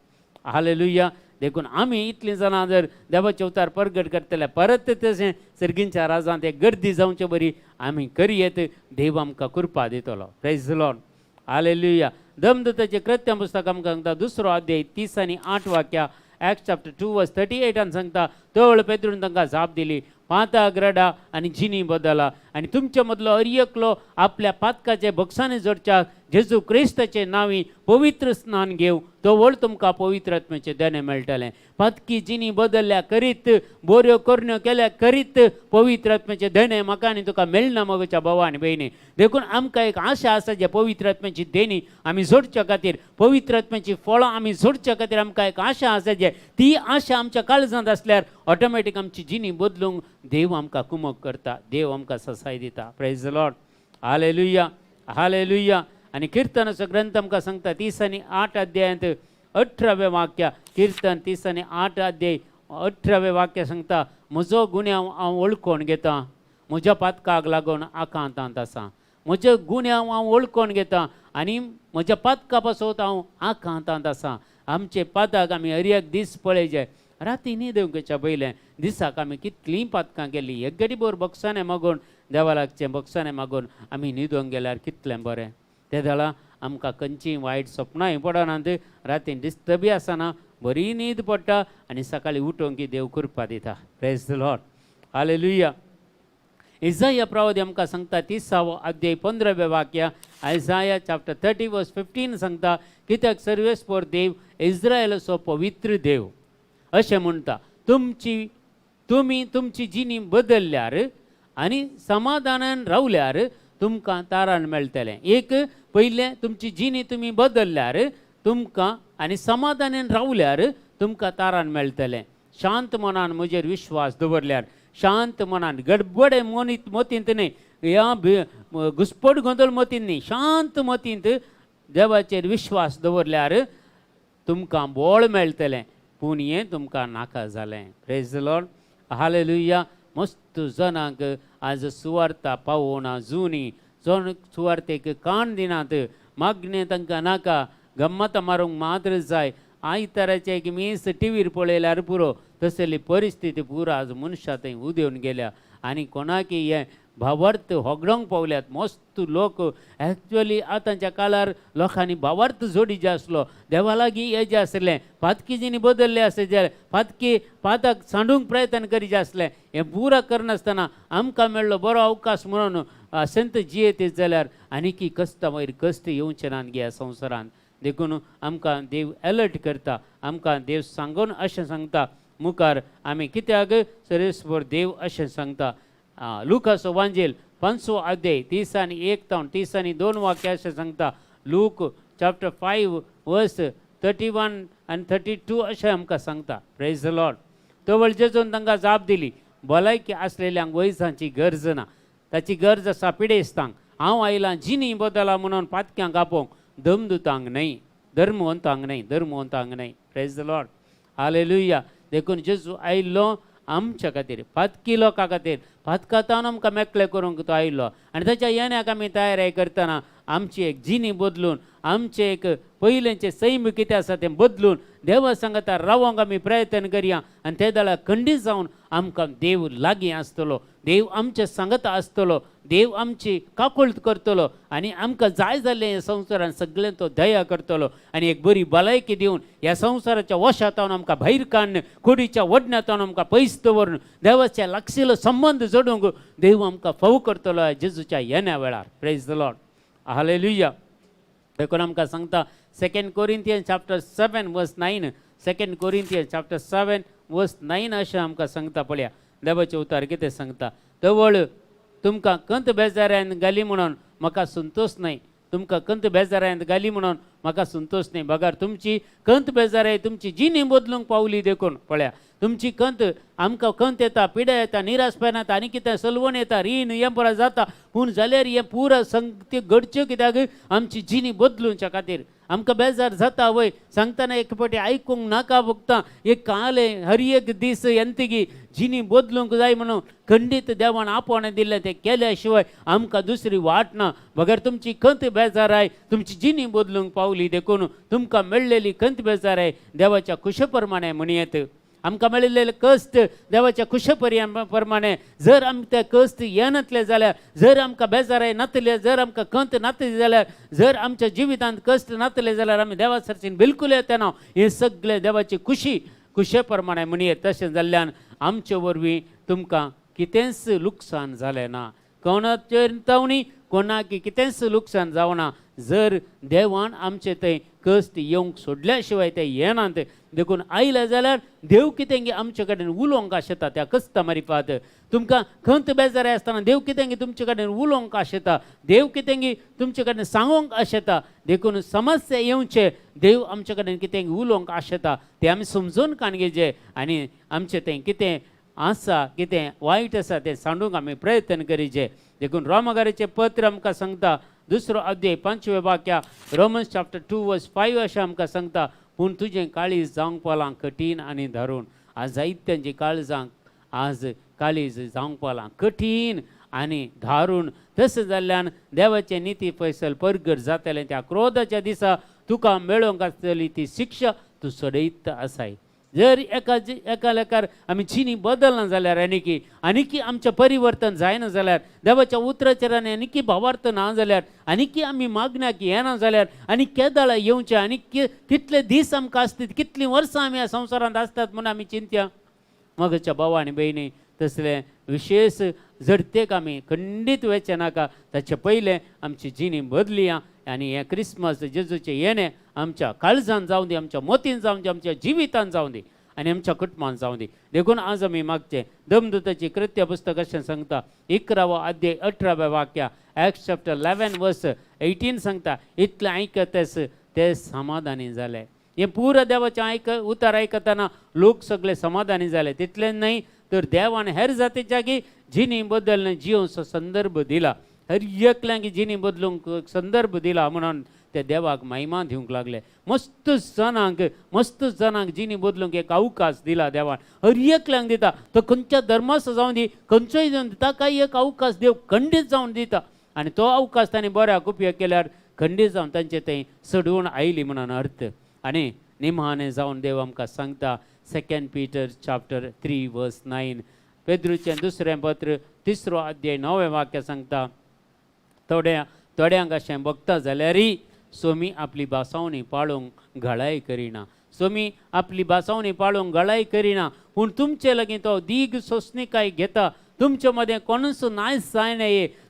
hallelujah. देखून आमी इतलीं जाणां जर देवाचे अवतार परगट करतले परत तशें सर्गींच्या राजांत एक गर्दी जावचे बरी आमी करयेत, देव आमकां कृपा दितलो. Praise the Lord, hallelujah. दमदताचें कृत्य पुस्तक आमकां सांगता दुसरो अध्याय 30 आनी 8 वाक्या, एक्ट चॅप्टर 2 वर्स 38 सांगता, तवळ पेद्रून तांकां जाप दिली, पाताक रडा आनी जिनी बदला आनी तुमचे मदलो हर एकलो आपल्या पातकाचे भोगसाणे जोडच्या जेजू क्रिस्ताचे नांवी पवित्र स्नान घेव, तवळ तुमकां पवित्र आत्म्याचें देणें मेळटलें. पातकी जिनी बदलल्या करीत, बऱ्यो करण्यो केल्या करीत पवित्र आत्म्याचें देणें म्हाका आनी तुका मेळना मगोच्या भावा आनी भयणी. देखून आमकां एक आशा आसा, जे पवित्र आत्म्याची देणी आमी जोडच्या खातीर, पवित्र आत्म्याची फळां आमी जोडच्या खातीर आमकां एक आशा आसा, जे ती आशा आमच्या काळजांत आसल्यार ऑटोमॅटीक आमची जिणी बदलूंक देव आमकां कुमक करता, देव आमकां ससाय दिता. Praise the Lord, hallelujah, hallelujah. आनी किर्तनाचो ग्रंथ आमकां सांगता 30 आनी 8 अध्यायांत 18वें वाक्य, किर्तन 30 आनी 8 अध्याय 18वें वाक्य सांगता, म्हजो गुन्यांव हांव वळखून घेता, म्हज्या पातकाक लागून आकांतांत आसा. म्हजे गुन्यांव हांव वळखून घेता आनी म्हज्या पातका पासत हांव आकांतांत आसा. आमचे पातक आमी हर एक दीस पळयचे, राती न्हिदोवच्या पयलें दिसाक आमी कितलीं पातकां केलीं, एक गडी भर बक्षाने मागून देवा लागचें बक्षाने मागून आमी न्हिदोंक गेल्यार कितलें बरें. ते जाल्यार आमकां खंयचीं वायट सपनांय पडनात, रातीन डिस्टर्बी आसना, बरी न्हीद पडटा आनी सकाळीं उठोवंक देव कृपा दिता. Praise the Lord, hallelujah. इजाया प्रवादी आमकां सांगता 30वो अध्याय 15वें वाक्य, आयजाया चॅप्टर 30 वर्स 15 सांगता, कित्याक सर्वेस्पर देव इस्रायलाचो पवित्र देव अशें म्हणटा, तुमी तुमची जिणी बदलल्यार आनी समाधानान रावल्यार तुमकां तारण मेळटलें. एक पयलें तुमची जिणी तुमी बदलल्यार तुमकां आनी समाधानान रावल्यार तुमकां तारान मेळटलें. शांत मनान म्हजेर विश्वास दवरल्यार, शांत मनान, गडबडे मोनीत मतींत न्हय, ह्या घुसपट गोंदळ मतींत न्ही, शांत मतींत देवाचेर विश्वास दवरल्यार तुमकां बोळ मेळटलें. पूण हें तुमकां नाका जालें. Praise the Lord, hallelujah. मस्त जणांक आज सुवार्ता पावोना, जुनी जण सुवार्तेक कान दिनात, मागणें तांकां नाका, गम्मत मारूंक मात्र जाय. आयताराचें एक मीस टिवीर पळयल्यार पुरो, तसली परिस्थिती पुरा आज मनशां थंय उदेवन गेल्या आनी कोणाकी हें भावार्थ होगडोंक पावल्यात मस्त लोक. एक्चुअली आतांच्या काळार लोकांनी भावार्थ जोडी जे आसलो, देवा लागीं हे जे आसलें, पातकी जिणी बदल्ले आसले जाल्यार पातकी पाताक सांडूंक प्रयत्न करीत आसलें. हें पुरा करनासतना आमकां मेळ्ळो बरो अवकाश म्हणून संत जियेत जाल्यार आनीकी कश्टा वयर कश्ट येवचे नात गे ह्या संवसारांत. देखून आमकां देव एलर्ट करता, आमकां देव सांगून अशें सांगता मुखार आमी कित्याक सरेस्वर देव अशें सांगता. लुकाचो वांजेल 5वो अध्याय 31 तावन 32 वाक्य अशें सांगता. Luke chapter 5 verse 31 आनी 32 अशें आमकां सांगता. Praise the Lord. तवळ जेजून तांकां जाप दिली, भलायकी आसलेल्यांक वैजांची गरज ना, ताची गरज आसा पिडेस्तांक. हांव आयलां जिनी बदला म्हणून पातक्यांक आपोवंक, दमदुतांक न्हय, धर्मवंतांक न्हय, धर्मवंतांक न्हय. Praise the Lord, hallelujah. देखून जेजू आयिल्लो आमच्या खातीर, पातकी लोकां खातीर, पातकातान आमकां मेकळे करूंक तो आयिल्लो. आनी ताच्या येण्याक आमी तयारी करतना आमची एक जिणी बदलून, आमचें एक पयलेंचें सैम कितें आसा तें बदलून देवा सांगता रावोंक आमी प्रयत्न करया. आनी ते वेळार खंडीत जावन आमकां देव लागीं आसतलो, देव आमचे सांगता आसतलो, देव आमची काकुळट करतलो आनी आमकां जाय जाल्लें ह्या संवसारान सगळें तो दया करतलो आनी एक बरी भलायकी दिवन ह्या संवसाराच्या वशांतावन आमकां भायर काडून, कुडीच्या ओडण्यातावन आमकां पयस दवरून देवाच्या लागशिलो संबंद जोडूंक देव आमकां फाव करतलो जेजूच्या येण्या वेळार. Praise the Lord, hallelujah. देखून आमकां सांगता Second Corinthian chapter 7 verse 9, Second Corinthian chapter 7 verse 9 अशें आमकां सांगता. पळया देवाचें उतार कितें सांगता. तवळ तुमकां कंत बेजारान घाली म्हणून म्हाका संतोश न्हय, तुमकां कंत बेजारांत घाली म्हणून म्हाका संतोश न्हय, बगर तुमची कंत बेजाराय तुमची जिणी बदलूंक पावली. देखून पळया तुमची कंत, आमकां कंत येता, पिडा येता, निराशपण येता आनी कितें सलवण येता, रीण हें पुरा जाता. पूण जाल्यार हें पुरा संगती घडच्यो कित्याक? आमची जिणी बदलुच्या खातीर. आमकां बेजार जाता वय सांगतना एक फावटी आयकूंक नाका भोगता, एक काले हर एक दीस एंतगी जिणी बदलूंक जाय म्हणून खंडीत देवान आपोवणें दिल्लें तें केल्या शिवाय आमकां दुसरी वाट ना. बगर तुमची खंत बेजाराय तुमची जिणी बदलूंक पावली. देखून तुमकां मेळ्ळेली खंत बेजाराय देवाच्या खुशे प्रमाणे म्हणयेत. आमकां मेळिल्ले कश्ट देवाच्या खुशे प्रमाणे, जर आमकां ते कश्ट येनातले जाल्यार, जर आमकां बेजाराय नातले, जर आमकां खंत नातली जाल्यार, जर आमच्या जिवितांत कश्ट नातले जाल्यार आमी देवा सरचीन बिलकूल येतना. हें सगळें देवाची खुशी खुशे प्रमाणे म्हणयेत. तशें जाल्ल्यान आमचे वरवीं तुमकां कितेंच लुकसाण जालें ना, कोणाचेर तावणी कोणाक कितेंच लुकसाण जावना. जर देवान आमचे थंय कश्ट येवंक सोडल्या शिवाय ते येनात. देखून आयले जाल्यार देव कितें आमचे कडेन उलोवंक आशेता त्या कश्टा मारिफात. तुमकां खंत बेजाराय आसतना देव कितें तुमचे कडेन उलोवंक आशेता, देव कितें तुमचे कडेन सांगूंक आशेता. देखून समस्या येवचे देव आमचे कडेन कितें उलोवंक आशेता तें आमी समजून काणगेचे आनी आमचें तें कितें आसा, कितें वायट आसा तें सांडूंक आमी प्रयत्न करीचे. देखून रोमगाराचें पत्र आमकां सांगता 2रो अध्याय 5वें वाक्या, Romans chapter 2 verse 5 अशें आमकां सांगता, पूण तुजें काळीज जावंक पावलां कठीण आनी धारून. आज जायत्यांची काळजांक आज काळीज जावंक पावलां कठीण आनी धारून. तशें जाल्ल्यान देवाचें निती फैसल परगट जातलें त्या क्रोधाच्या दिसा तुका मेळोवंक आसतली ती शिक्षा तूं सडयत आसाय. जर एका एका लेखार आमी जिणी बदलना जाल्यार, आनीकी आनीकी आमचें परिवर्तन जायना जाल्यार, देवाच्या उतराचेर आनी आनीकी भावार्थ ना जाल्यार, आनीकी आमी मागण्याक येना जाल्यार, आनी केदाळा येवचें आनी कितले दीस आमकां आसतात, कितलीं वर्सां आमी ह्या संवसारांत आसतात म्हूण आमी चिंतया. मगच्या भाव आनी भयणी, तसले विशेश झडतेक आमी खंडीत वचचें नाका. ताचे पयलें आमची जिणी बदलया आनी हें क्रिसमस जेजूचें येणें आमच्या काळजान जावं दी, आमच्या मोतीन जावं दी, आमच्या जिवितान जावं दी आनी आमच्या कुटुंबान जावं दी. देखून आज आमी मागचें. दमदूताची कृत्य पुस्तक अशें सांगता 11वो अध्याय 18व्या वाक्या, Acts chapter 11 verse 18 सांगता, इतलें आयकतच ते समाधानी जाले. हें पुरा देवाचें आयक उतर आयकतना लोक सगळे समाधानी जाले. तितलें न्हय तर देवान हेर जातीच्या की जिणी बदलने जियोचो संदर्भ दिला, हर एकल्यांक जिणी बदलूंक संदर्भ दिला म्हणून ते देवाक महिमा दिवंक लागले. मस्त जाणांक जिणी बदलूंक एक अवकाश दिला देवान, हर एकल्यांक दिता. तो खंयच्या धर्माचो जावन दी, खंयचोय जावन दी, ताका एक अवकाश देव खंडीत जावन दिता आनी तो अवकाश तांणी बऱ्याक उपयोग केल्यार खंडीत जावन तांचे थंय सडवण आयली म्हणून अर्थ. आनी निमाणें जावन देव आमकां सांगता 2 Peter chapter 3 verse 9, पेद्रूचें दुसरें पत्र 3 अध्याय 9 वाक्य सांगता, थोड्यांक अशें बगता जाल्यारय सोमी आपली भासावणी पाळोवंक घळाय करिना, सोमी आपली भासावणी पाळोवंक घळाय करिना, पूण तुमचे लागीं तो दीग सोंसणीकाय घेता. तुमचे मदें कोणूच नाश जायना,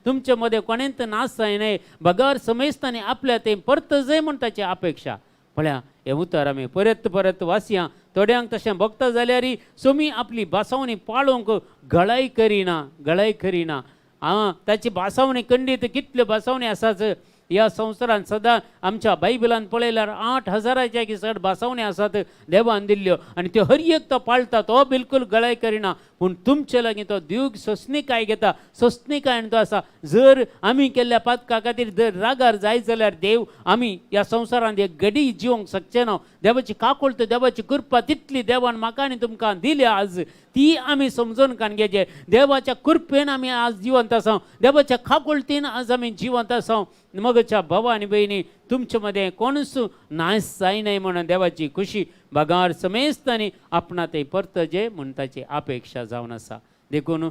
तुमचे मदें कोणेंत नाश जायना, बगर समेस्तांनी आपल्या तें परत जाय म्हूण ताची अपेक्षा. पळया हें उतर आमी परत परत वाचया. थोड्यांक तशें बगता जाल्यारय सोमी आपली भासावणी पाळोवंक घळाय करिना, घळाय करिना. आं, ताची भासावणी खंडीत कितल्यो भासावणी आसाच ह्या संवसारांत. सदां आमच्या बायबलान पळयल्यार 8000च्या की चड भासावणी आसात देवान दिल्ल्यो आनी त्यो हर एक तो पाळटा, तो बिलकूल गळाय करिना. पूण तुमचे लागीं तो दीग सोंसणीकाय घेता, सोंसणीकायन तो आसा. जर आमी केल्ल्या पातका खातीर जर रागार जायत जाल्यार देव आमी ह्या संवसारांत एक घडी जिवंक शकचे ना. देवाची काकुळट, देवाची कृपा तितली देवान म्हाका आनी तुमकां दिल्या आज, ती आमी समजून कान घेवचे. देवाच्या कृपेन आमी आज जिवंत आसा, देवाच्या काकुळटीन आज आमी जिवंत आसा. मगच्या भावा आनी भयणी, तुमचे मदें कोणूच नाश जायनाय म्हणून देवाची खुशी बगार समेस्तांनी आपणा ते परतजे म्हूण ताची अपेक्षा जावन आसा. देखून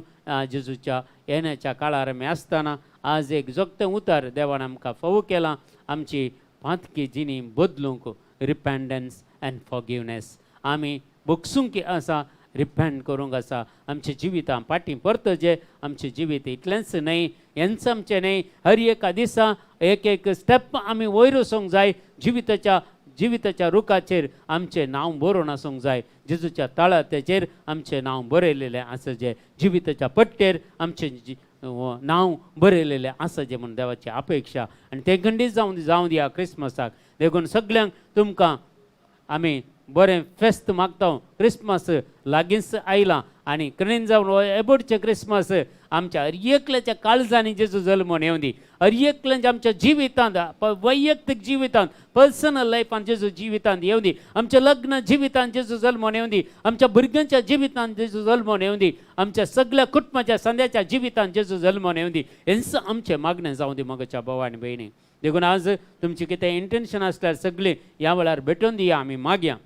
जेजूच्या येण्याच्या काळार आमी आसतना आज एक जोगतें उतर देवान आमकां फावो केलां, आमची पातकी जिणी बदलूंक, रिपेंडन्स एंड फॉरगिवनेस. आमी बगसूंक आसा, रिपेंड करूंक आसा, आमच्या जिवितां फाटीं परतजे. आमचें जिवीत इतलेंच न्हय, हेंच आमचें न्हय, हर एका दिसा एक एक स्टेप आमी वयर वचूंक जाय. जिविताच्या रुखाचेर आमचें नांव बरोवन आसूंक जाय, जेजूच्या तळाचेर आमचें नांव बरयलेलें आसा, जें जिविताच्या पट्टेर आमचें नांव बरयलेलें आसा जें म्हूण देवाची अपेक्षा. आनी तें खंडीत जावं दिया क्रिसमसाक. देखून सगल्यांक तुमकां आमी बरें फेस्त मागता. क्रिसमस लागींच आयलां आनी कणीन जावन एबोडचें क्रिसमस आमच्या हर एकल्याच्या काळजांनी जेजू जल्मून येवं दी. हर एकल्याच्या आमच्या जिवितांत, वैयक्तीक जिवितांत, पर्सनल लायफान जेजू जिवितांत येवं दी. आमच्या लग्न जिवितांत जेजू जल्मून येवं दी. आमच्या भुरग्यांच्या जिवितांत जेजू जल्मून येवं दी. आमच्या सगळ्या कुटुंबाच्या संद्याच्या जिवितांत जेजू जल्मून येवं दी. हेंच आमचें मागणें जावं दी मगच्या भाव आनी भयणी. देखून आज तुमचें कितें इंटेन्शन आसल्यार सगळीं ह्या वेळार भेटोवन दिया. आमी मागया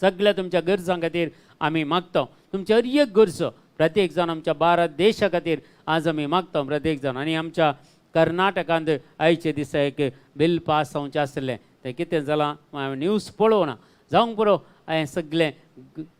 सगळ्या तुमच्या गरजां खातीर आमी मागता. तुमच्या हर एक गरजो प्रत्येक जाण आमच्या भारत देशा खातीर आज आमी मागता प्रत्येक जाण. आनी आमच्या कर्नाटकांत आयचे दिसा एक बिल पास जावचें आसलें, तें कितें जालां हांवें न्यूज पळोवना, जावंक पुरो. हें सगळें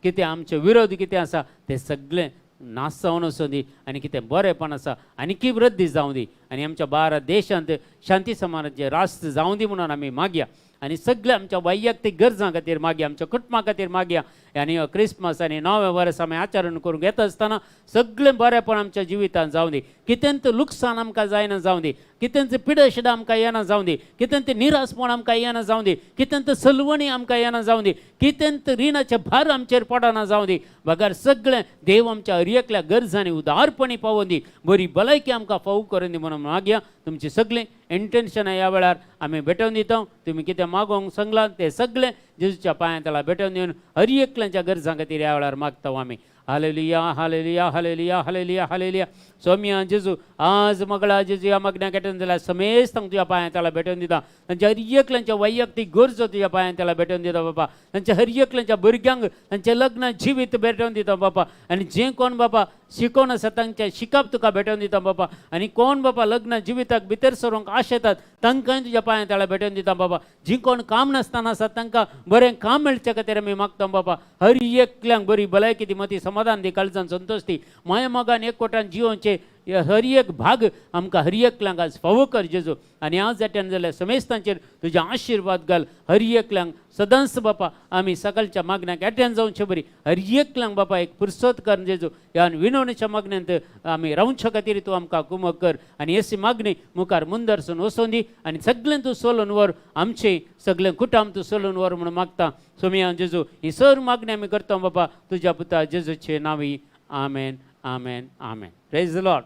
कितें आमचे विरोध कितें आसा तें सगळें नाश जावन वचूं दी आनी कितें बरेंपण आसा आनीकी वृद्धी जावं दी आनी आमच्या भारत देशांत शांती समानाचें राष्ट्र जावं दी म्हणून आमी मागया. आनी सगळ्या आमच्या वैयक्तीक गरजां खातीर मागया, आमच्या कुटुंबा खातीर मागया. आनी क्रिसमस आनी नवें वर्स आमी आचरण करूंक येता आसतना सगळें बरेंपण आमच्या जिवितांत जावं दी. कितेंच लुकसाण आमकां जायना जावं दी, कितेंच पिडशिडां आमकां येना जावं दी, कितेंच निरासपण आमकां येना जावं दी, कितेंच सलवणी आमकां येना जावं दी, कितेंच रिणाचें भार आमचेर पडना जावं दी. बगर सगळें देव आमच्या हर एकल्या गरजांनी उदारपणी पावोवन दी, बरी भलायकी आमकां फावो करून दी म्हणून मागया. तुमची सगळीं इंटेन्शनां ह्या वेळार आमी भेटोवन दिता. तुमी कितें मागोवंक सांगलां तें सगळें जेजूच्या पांयां तळा भेटोवन दिवन हर एकल्याच्या गरजां खातीर ह्या वेळार मागता आमी. Hallelujah, hallelujah, hallelujah, hallelujah, hallelujah. Saumya जेजू, आज मगळा जेजू ह्या मागण्या केटून दिल्या समेस्तांक तुज्या पांयां तळा भेटोवन दिता. तांच्या हर एकल्यांच्या वैयक्तीक गरजो तुज्या पांयां तळा भेटोवन दिता बापा. तांच्या हर एकल्यांच्या भुरग्यांक तांचें लग्न जिवीत भेटोवन दिता बापा. आनी जे कोण बापा शिकोवन आसा तांचें शिकप तुका भेटोवन दिता बापा. आनी कोण बापा लग्न जिविताक भितर सरूंक आशेतात तांकांय तुज्या पांयां तळा भेटोवन दिता बाबा. जी कोण काम नासतना आसा तांकां बरें काम मेळचे खातीर आमी मागता बाबा. हर एकल्यांक बरी भलायकी दी, मती समाधान दी, काळजान संतोश दी, माया मोगान एकवटान जिवनचे हर एक भाग आमकां हर एकल्यांक आज फावो कर जेजू. आनी आज अटेंड जाल्यार समेस्तांचेर तुजे आशिर्वाद घाल. हर एकल्यांक सदांच बापा आमी सकाळच्या मागण्याक अटेंड जावचे बरी हर एकल्यांक बापा एक पुरसत कर जेजू. ह्या विनवणीच्या मागण्यांत आमी रावच्या खातीर तूं आमकां कुमक कर आनी येसी मागणी मुखार मुंदरसून वचोन दी आनी सगळें तूं सोलून व्हर, आमचें सगळें कुटुंब तूं सोलून व्हर म्हणून मागता सोमिया जेजू. ही सर मागणी आमी करता बापा तुज्या पुता जेजूचे नांवी. आमेन, आमेन, आमेन. Praise the Lord,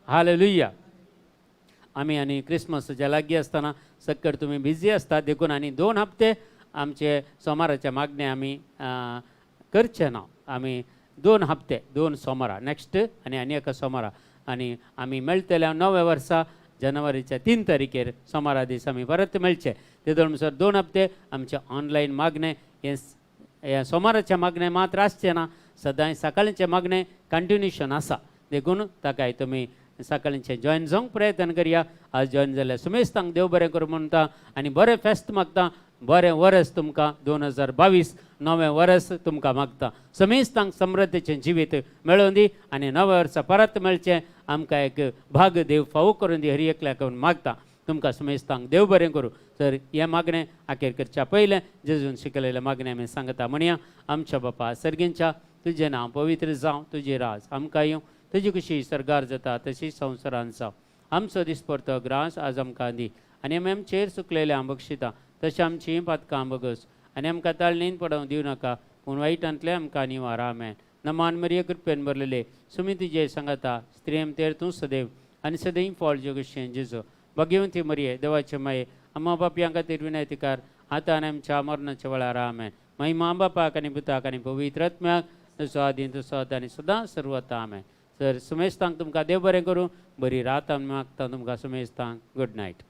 hallelujah. आमी आनी क्रिसमसाच्या लागीं आसतना सक्कड तुमी बिजी आसता, देखून आनी 2 हप्ते आमचे सोमाराच्या मागणे आमी करचे ना. आमी 2 हप्ते, 2 सोमारा नेक्स्ट आनी आनी एका सोमारा, आनी आमी मेळटले नव्या वर्सा जानेवारीच्या 3 तारखेर सोमारा दीस आमी परत मेळचे. तेदोळ म्हणसर 2 हप्ते आमचे ऑनलायन मागणे हे सोमाराचे मागणे मात्र आसचें ना, सदांय सकाळचें मागणें कंटिन्युएशन आसा. देखून ताकाय तुमी सकाळचें जॉयन जावंक प्रयत्न करया. आज जॉयन जाल्यार सुमेस्तांक देव बरें करूं म्हणटा आनी बरें फेस्त मागता. बरें वर्स तुमकां 2022 नवें वर्स तुमकां मागता. समेस्तांक समृद्धीचें जिवीत मेळोवन दी आनी नवें वर्सा परत मेळचें आमकां एक भाग देव फावो करून दी हर एकल्याक मागता. तुमकां समेस्तांक देव बरें करूं. तर हें मागणें अखेर करच्या पयलें जेजून शिकयलेलें मागणें आमी सांगता. म्हणया, आमच्या बापा सर्गींच्या, तुजें नांव पवित्र जावं, तुजें राज आमकां येवं, तुजी खुशी सर्गार जाता तशी संवसारान जावं. आमचो दिसपडतो ग्रास आज आमकां दी आनी आमी आमचेर सुकलेलें आम बक्षिता तशें आमचीं पातकां बगस आनी आमकां ताळणीन पडोवंक दिवं नाका, पूण वायटांतलें आमकां निवार. आमेन. नमान मरिये, कृपेन भरलेले, सुमी तुजे सांगाता, स्त्रियें तेर तूं सदैव आनी सदैव फळ जगशें जेजो. भगवंती मरिये, देवाचे माये, अम्मा बापयां खातीर विनयतीकार, आतां आनी आमच्या मरणाच्या वेळार. आमेन. महिमा बापाक आनी पुताक आनी पवित्र आत्म्याक, जसो आदीं तसो आतां आनी सदां सर्वता. आमेन. सर सुमेस्तांक तुमकां देव बरें करूं. बरी रात आमी मागता तुमकां सुमेस्तांक. Good night.